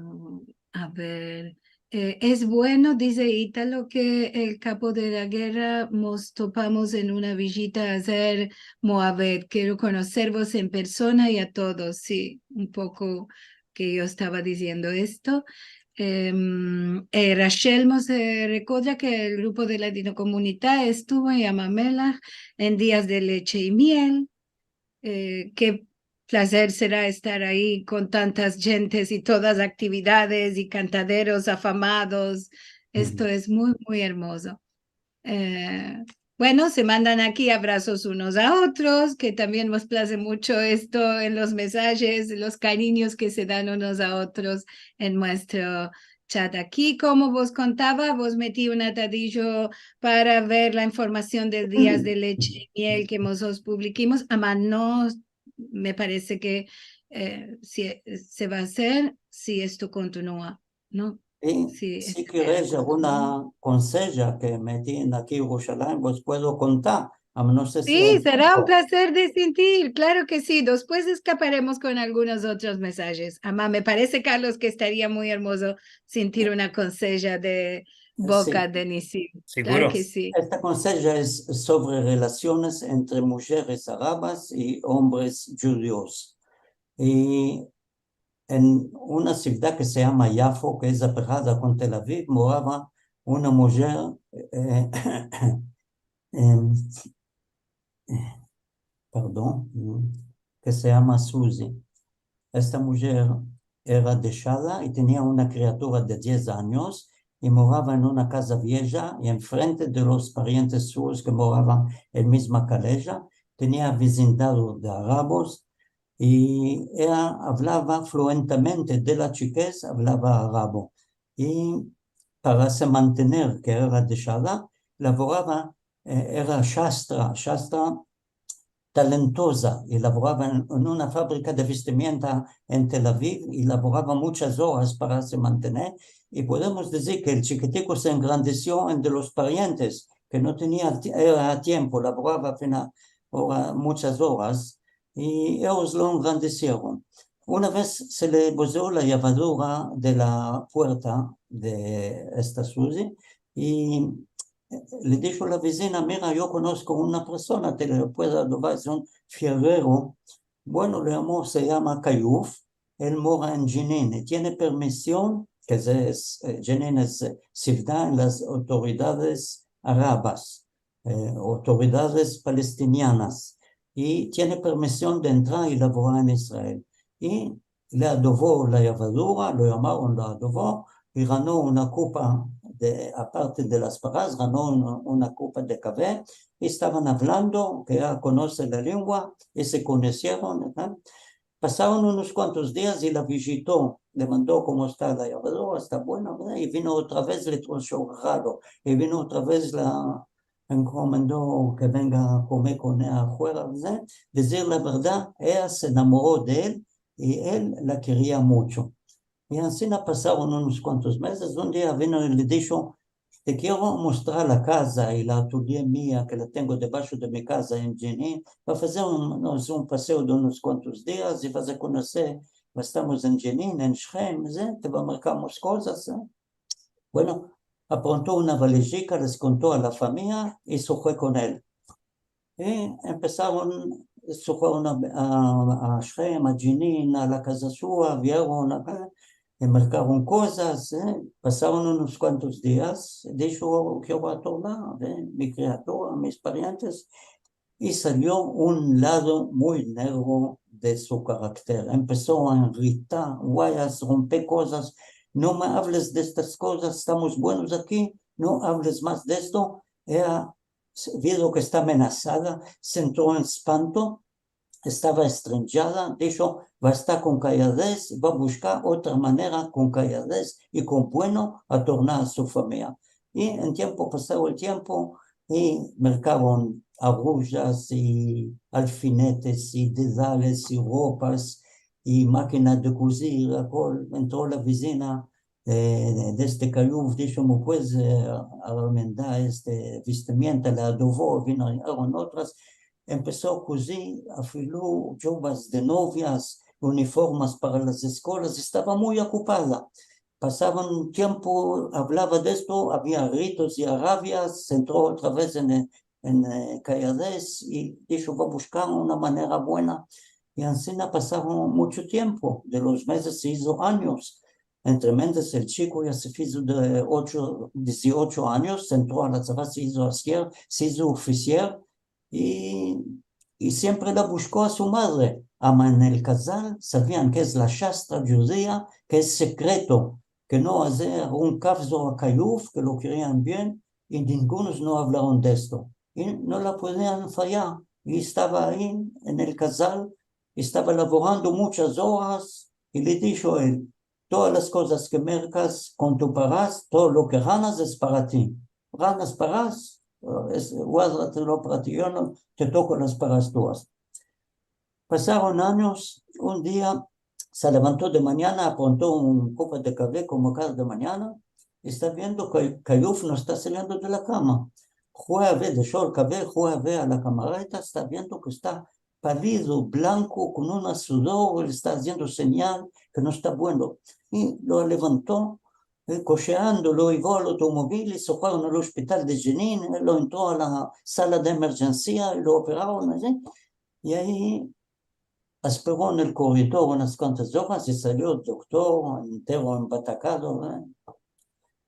a ver, eh, es bueno, dize Italo, ke el kapo de la gerra mos topamos en una vijita ayer, Moaved. Kero konoservos en persona i a todos. Si, un poko ke yo estava diziendo esto. Em, eh, Rachel mos, eh, rekodra ke el grupo de Ladinokomunita estuvo en Yam Amelach en Dias de Leche i Miel. Eh, ke plazer sera estar ayi kon tantas djentes i todas aktividades i kantaderos afamados. Esto es muy, muy ermozo. Eh, bueno, se mandan aki avrasos unos a otros, ke tambien mos plaze muncho esto en los mesajes, los karinyos ke se dan unos a otros en muestro chat aki. Komo vos kontava, vos meti un atadijo para ver la informasion del Dias de Leche i Miel ke mos os publikimos. Ama no me parese ke, eh, si se va azer, si esto kontinua, no? Si, si keres alguna konseja ke me tienen aki en Yerushalayim, vos puedo kontar. Ama no se si... Si, sera un plazer de sintir, klaro ke si. Despues eskaparemos kon algunos otros mesajes. Ama me parese, Carlos, ke estaria muy ermozo sintir una konseja de boka de Nisim. Seguro. Klaro ke si. Esta konseja es sovre relasiones entre mujeres arabas i ombres djudios. I en una sivdad ke se yama Yafo, ke es apegada kon Tel Aviv, morava una mujer, eh, em, eh, pardon, mm, ke se yama Suzi. Esta mujer era deshada i tenia una kriatura de diez anyos, i morava en una kaza vieja i enfrente de los parientes suyos ke moravan en mizma kaleja. Tenia vizindado de arabos i eya avlava fluentemente, de la chikez avlava arabo. I para se mantener, ke era deshada, lavorava, eh, era shastra, shastra talentoza, i lavorava en, en una fabrika de vestimienta en Tel Aviv, i lavorava muchas oras para se mantener, i podemos dizir ke el chikitiko se engrandesio entre los parientes, ke no tenia ti-, era tiempo, lavorava fina ora, muchas oras, i eyos lo engrandesieron. Una vez se le bozeo la yavadura de la puerta de esta Suzi, i le disho la vizina: "Mira, yo konosko una persona, te le puedo adovar, es un fierero." Bueno, le yamo, se yama Kayuf, el mora en Jenin, i tiene permision, ke es, es, eh, Jenin es, eh, sivda en las autoridades arabas, eh, autoridades palestinianas, i tiene permision de entrar i lavorar en Israel. I le adovo la yavadura, lo yamaron, lo adovo, i gano una kopa de, aparte de las paras, gano una, una kopa de kave, i estavan avlando, ke ya konose la lengua, i se konosieron, eh. Pasaron unos kuantos dias i la vijito, le mando komo esta la yavadura, esta buena, verdad? I vino otra vez, le trusho regalo, i vino otra vez, la enkomendo ke venga a komer kon eya afuera, verdad? Dizir la verdad, eya se enamoro de el, i el la keria mucho. I ansina pasaron unos kuantos mezes. Un dia vino i le disho: "Te kero mostrar la kaza i la atolye mia, ke la tengo debasho de mi kaza en Jenin, pa azer un, no se, un paseo de unos kuantos dias i azer konoser, va, estamos en Jenin, en Shekem, eh, te va a merkar muchas kozas, eh." Bueno, apronto una valijika, les konto a la famiya i se fue kon el. I empesaron, se fueron a, a, a Shekem, a Jenin, a la kaza sua, vieron aka, i merkaron kozas, eh. Pasaron unos kuantos dias, disho: "Kero tornar, eh, mi kriatura, mis parientes." I salio un lado muy negro de su karakter. Empeso a enritar, vayas, romper kozas, "No me ables de estas kozas, estamos buenos aki, no ables mas de esto." Eya, viendo ke esta amenasada, se entro en espanto, estava estrenjada, disho: "Va estar kon kayadez, va bushkar otra manera kon kayadez i kon bueno a tornar a su famiya." I en tiempo, pasado el tiempo, i merkaron arujas i alfinetes i dedales i ropas i makina de kuzir, akol, entro la vizina, eh, de este Kayuf, disho: "Me puedes, eh, arremendar este vestimienta?" Le adovo, vino, vinieron otras, empeso a kuzir, afilo djubas de novias, uniformes para las eskolas, estava muy okupada. Pasavan tiempo, avlava de esto, avia gritos i arabias, se entro otra vez en, en, eh, kayadez, i disho: "Va bushkar una manera buena." I ansina pasaron mucho tiempo, de los mezes se izo anyos. Entre mentes el chiko ya se fizo de ocho, dieciocho anyos, se entro a la tzava, se izo asker, se izo ofisial, i, i siempre la bushko a su madre. Ama en el kazal savian ke es la shastra djudia, ke es sekreto, ke no azer un kavzo a Kayuf, ke lo kerian bien, i ningunos no avlaron de esto. I no la podian fayar. I estava ayi en el kazal, estava lavorando muchas oras, i le disho el: "Todas las kozas ke merkas kon tu paras, todo lo ke ganas es para ti. Ganas paras, eh, es, guardatelo para ti, yo no te toko las paras tuyas." Pasaron anyos, un dia se levanto de manyana, apronto un kopa de kave komo kada manyana, i esta viendo ke Kayuf no esta saliendo de la kama. Fue a ver, desho el kave, fue a ver a la kamareta, esta viendo ke esta palido, blanko, kon un sudor, le esta aziendo senyal ke no esta bueno. I lo levanto, eh, kosheando, lo yevo al otomobil i se fueron al ospital de Jenin, eh, lo entro a la sala de emerjensia i lo operaron ayi. I ayi espero en el koridor unas kuantas oras i salio el doktor entero embatakado, eh.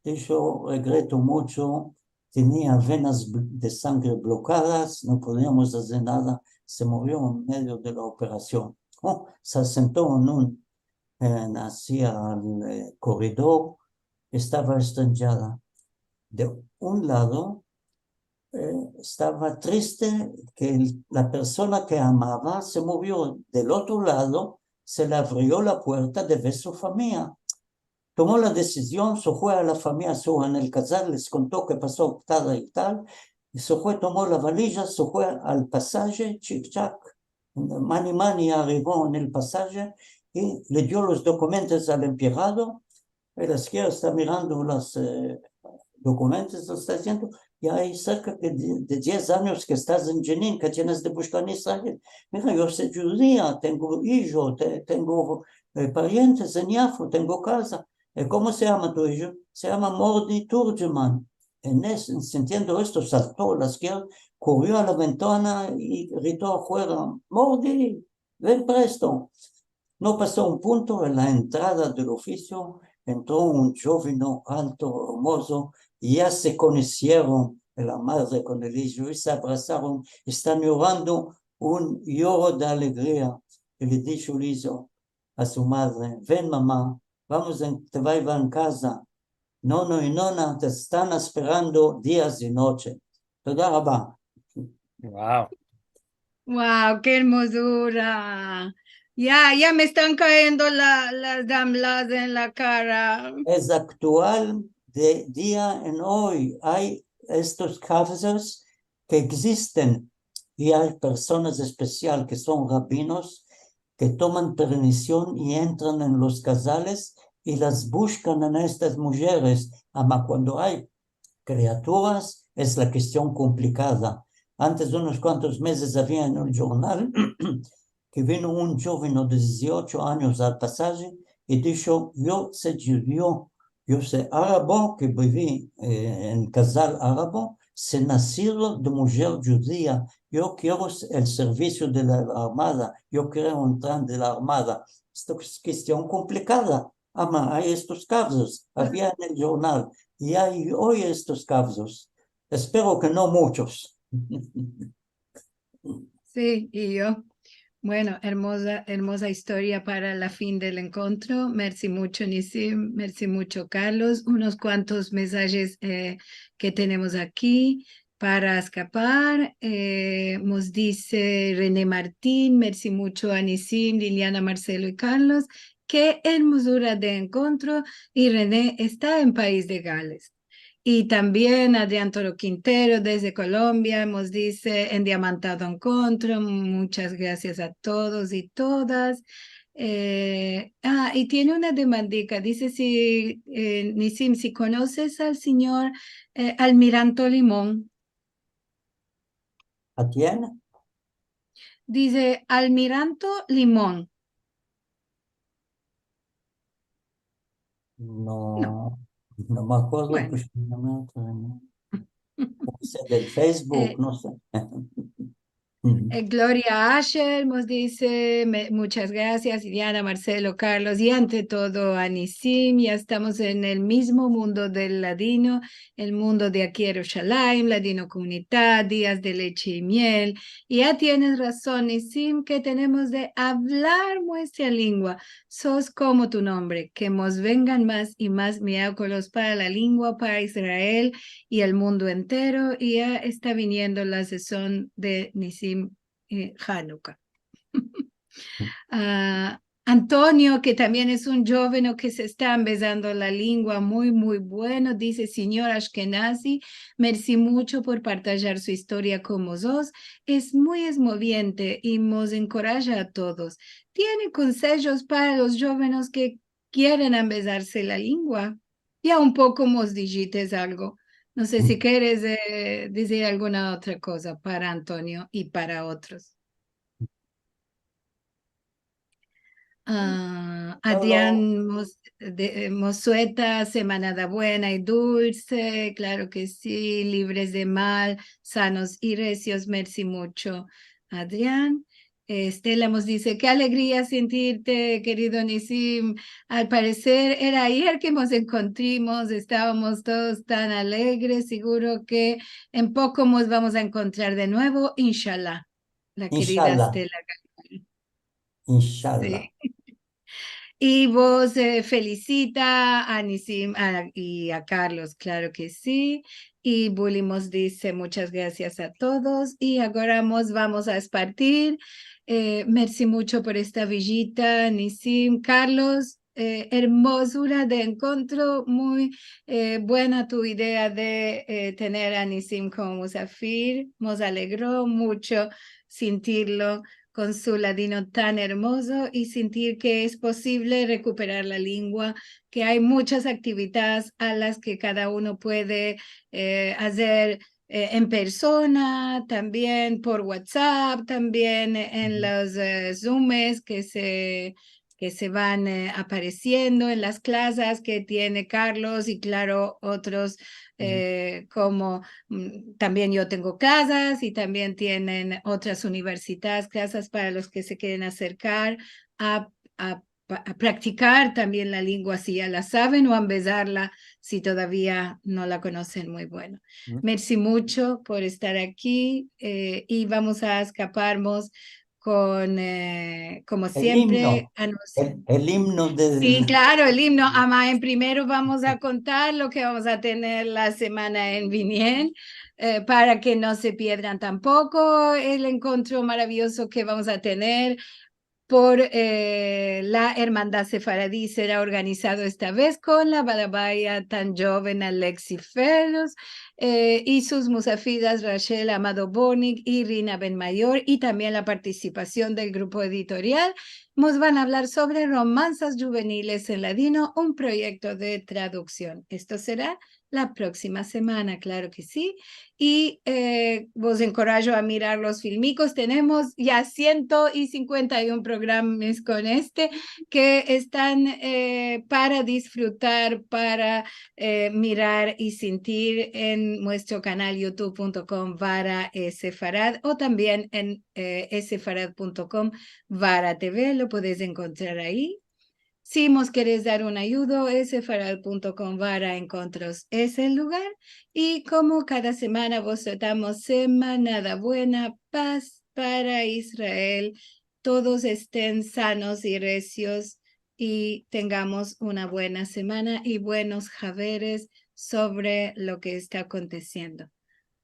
Disho: "Regreto mucho, tenia venas bl-, de sangre blokadas, no podiamos azer nada, se murio en medio de la operasion." Oh, se sento en un, en, asia el, eh, koridor, estava estranjada. De un lado, eh, estava triste ke el, la persona ke amava se murio. Del otro lado, se le avrio la puerta de ver su famiya. Tomo la desizion, se fue a la famiya sua en el kazal, les konto ke paso tal i tal, i se fue, tomo la valija, se fue al pasaje, chik chak, mani mani, arivo en el pasaje i le dio los dokumentos al empleado. El asker esta mirando los, eh, dokumentos, lo esta diziendo: "Ya ay serka de, de diez anyos ke estas en Jenin, ke tienes de bushkar en Israel?" "Mira, yo so djudia, tengo ijo, te-, tengo, eh, parientes en Yafo, tengo kaza." "Eh, komo se yama tu ijo?" "Se yama Mordi Turgeman." En es-, sintiendo esto, salto el asker, korio a la ventana i grito afuera: "Mordi, ven presto!" No paso un punto, en la entrada del ofisio entro un djoveno alto, ermozo, i ya se konosieron la madre kon el ijo i se abrasaron, estan yorando un yoro de alegria. I le disho el ijo a su madre: "Ven, mama, vamos en, te vaya a ver en kaza. Nono i nona te estan esperando dias i noches." Toda raba. Wow. Wow, ke ermozura. Ya, ya me estan kayendo la, las damlas en la kara. Es aktual, de dia en oy ay estos kazos ke egzisten, i ay personas espesial ke son rabinos ke toman permision i entran en los kazales i las bushkan a estas mujeres. Ama kuando ay kriaturas, es la kestion komplikada. Antes, unos kuantos mezes, avia en un jurnal ke vino un djoveno de diziocho anyos al pasaje i disho: "Yo so djudio, yo so arabo, ke bivi, eh, en kazal arabo, so nasido de mujer djudia, yo kero el servisio de la armada, yo kero entrar de la armada." Esta es kestion komplikada. Ama ay estos kazos, avia en el jurnal, i ay oy estos kazos. Espero ke no muchos. Si, i yo. Bueno, ermoza, ermoza istoria para la fin del enkontro. Mersi mucho, Nisim. Mersi mucho, Carlos. Unos kuantos mesajes, eh, ke tenemos aki para eskapar. Eh, mos dize René Martin: "Mersi mucho a Nisim, Liliana, Marcelo i Carlos. Ke ermozura de enkontro." I René esta en Pais de Gales. I tambien Adrian Toro Quintero, desde Kolombia, mos dize: "Endiamantado enkontro, muchas grasias a todos i todas." Eh, ah, i tiene una demandika. Dize si, eh, Nisim, si konoses al sinyor, eh, Almiranto Limon. ¿A kien? Dize Almiranto Limon. No, no me akordo, pues, no me akordo, no. Puede ser del Facebook, no se. Eh, Gloria Asher mos dize: "Me-, muchas grasias, Diana, Marcelo, Carlos, i ante todo a Nisim. Ya estamos en el mizmo mundo del ladino, el mundo de aki Yerushalayim, Ladinokomunita, Dias de Leche i Miel. I ya tienes razon, Nisim, ke tenemos de avlar muestra lengua. Sos komo tu nombre, ke mos vengan mas i mas miakolos para la lengua, para Israel i el mundo entero." I ya esta viniendo la sezon de Nisim, eh, Hanuka. Ah, Antonio, ke tambien es un djoveno ke se esta ambezando la lengua, muy, muy bueno, dize: "Sinyor Ashkenazi, mersi mucho por partajar su istoria kon mozotros. Es muy esmoviente i mos enkoraja a todos. Tiene konsejos para los djovenos ke kieren ambezarse la lengua?" Ya un poko mos dijites algo. No se si keres, eh, dizir alguna otra koza para Antonio i para otros. Ah, Adrian Mos-, de, eh, Mosueta, semanada buena i dulse, klaro ke si, livres de mal, sanos i resios, mersi mucho, Adrian. Eh, Estela mos dize: "Ke alegria sentirte, kerido Nisim. Al pareser era ayer ke mos enkontrimos, estavamos todos tan alegres, siguro ke en poko mos vamos a enkontrar de nuevo, inshallah." La kerida Estela Galván. Inshallah. Si. I vos, eh, felisita a Nisim, a, i a Karlos, klaro ke si. I Buli mos dize muchas grasias a todos. I agora mos vamos a espartir. Eh, mersi mucho por esta vijita, Nisim. Karlos, eh, ermozura de enkontro, muy, eh, buena tu idea de, eh, tener a Nisim komo musafir. Mos alegro mucho sintirlo kon su ladino tan ermozo i sintir ke es posivle rekuperar la lengua, ke ay muchas aktividades a las ke kada uno puede, eh, azer, eh, en persona, tambien por WhatsApp, tambien en los, eh, Zooms ke se ke se van, eh, aparesiendo en las klasas ke tiene Karlos i, klaro, otros, eh, komo, mm, tambien yo tengo klasas i tambien tienen otras universidades klasas para los ke se keren aserkar a, a pa-, a praktikar tambien la lengua si ya la saven o a ambezarla si todavia no la konosen muy bueno. Mersi mucho por estar aki, eh, i vamos a eskaparmos kon, eh, komo siempre, anunsi- el, el imno de... Si, klaro, el imno. Ama, en primero vamos a kontar lo ke vamos a tener la semana en viniendo, eh, para ke no se piedran tampoko el enkontro maraviyozo ke vamos a tener por, eh, la Ermandad Sefaradi. Sera organizado esta vez kon la balabaya tan djoven Alexi Ferros, eh, i sus musafiras Rachel Amado Bornik i Rina Benmayor, i tambien la partisipasion del grupo editorial. Mos van a avlar sovre Romansas djuveniles en ladino, un proyekto de traduksion. Esto sera la proksima semana, klaro ke si. I, eh, vos enkorajo a mirar los filmikos. Tenemos ya siento i sinkuenta i un programas kon este ke estan, eh, para disfrutar, para, eh, mirar i sintir en muestro kanal youtube punto com barra sefarad o tambien en, eh, sefarad punto com barra T V, lo podes enkontrar ayi. Si mos keres dar un ayudo, sefarad punto com barra enkontros es el lugar. I komo kada semana vos tratamos, semanada buena, paz para Israel, todos esten sanos i resios i tengamos una buena semana i buenos haberes sovre lo ke esta akontesiendo.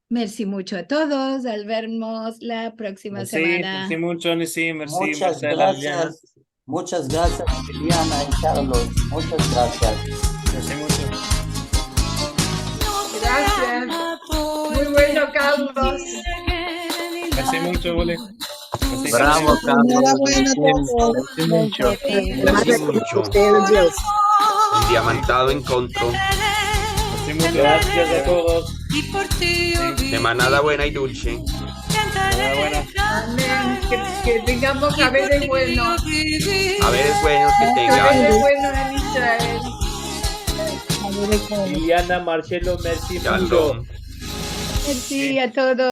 Mersi mucho a todos, al vermos la proksima semana. Mersi mucho, Nisim, mersi, Marcela, Liliana. Muchas grasias, Liliana i Karlos. Muchas grasias. Mersi mucho. Grasias. Muy bueno, Karlos. Mersi mucho, Buli. Bravo, Karlos. Mersi mucho. Mersi mucho. Un diamantado enkontro. Mersi mucho. Grasias a todos. Semanada buena i dulse. Amen. Ke, ke tengamos haberes buenos. Haberes buenos ke tengan. Haberes buenos en Israel. Liliana, Marcelo, mersi mucho. Shalom. Mersi a todos.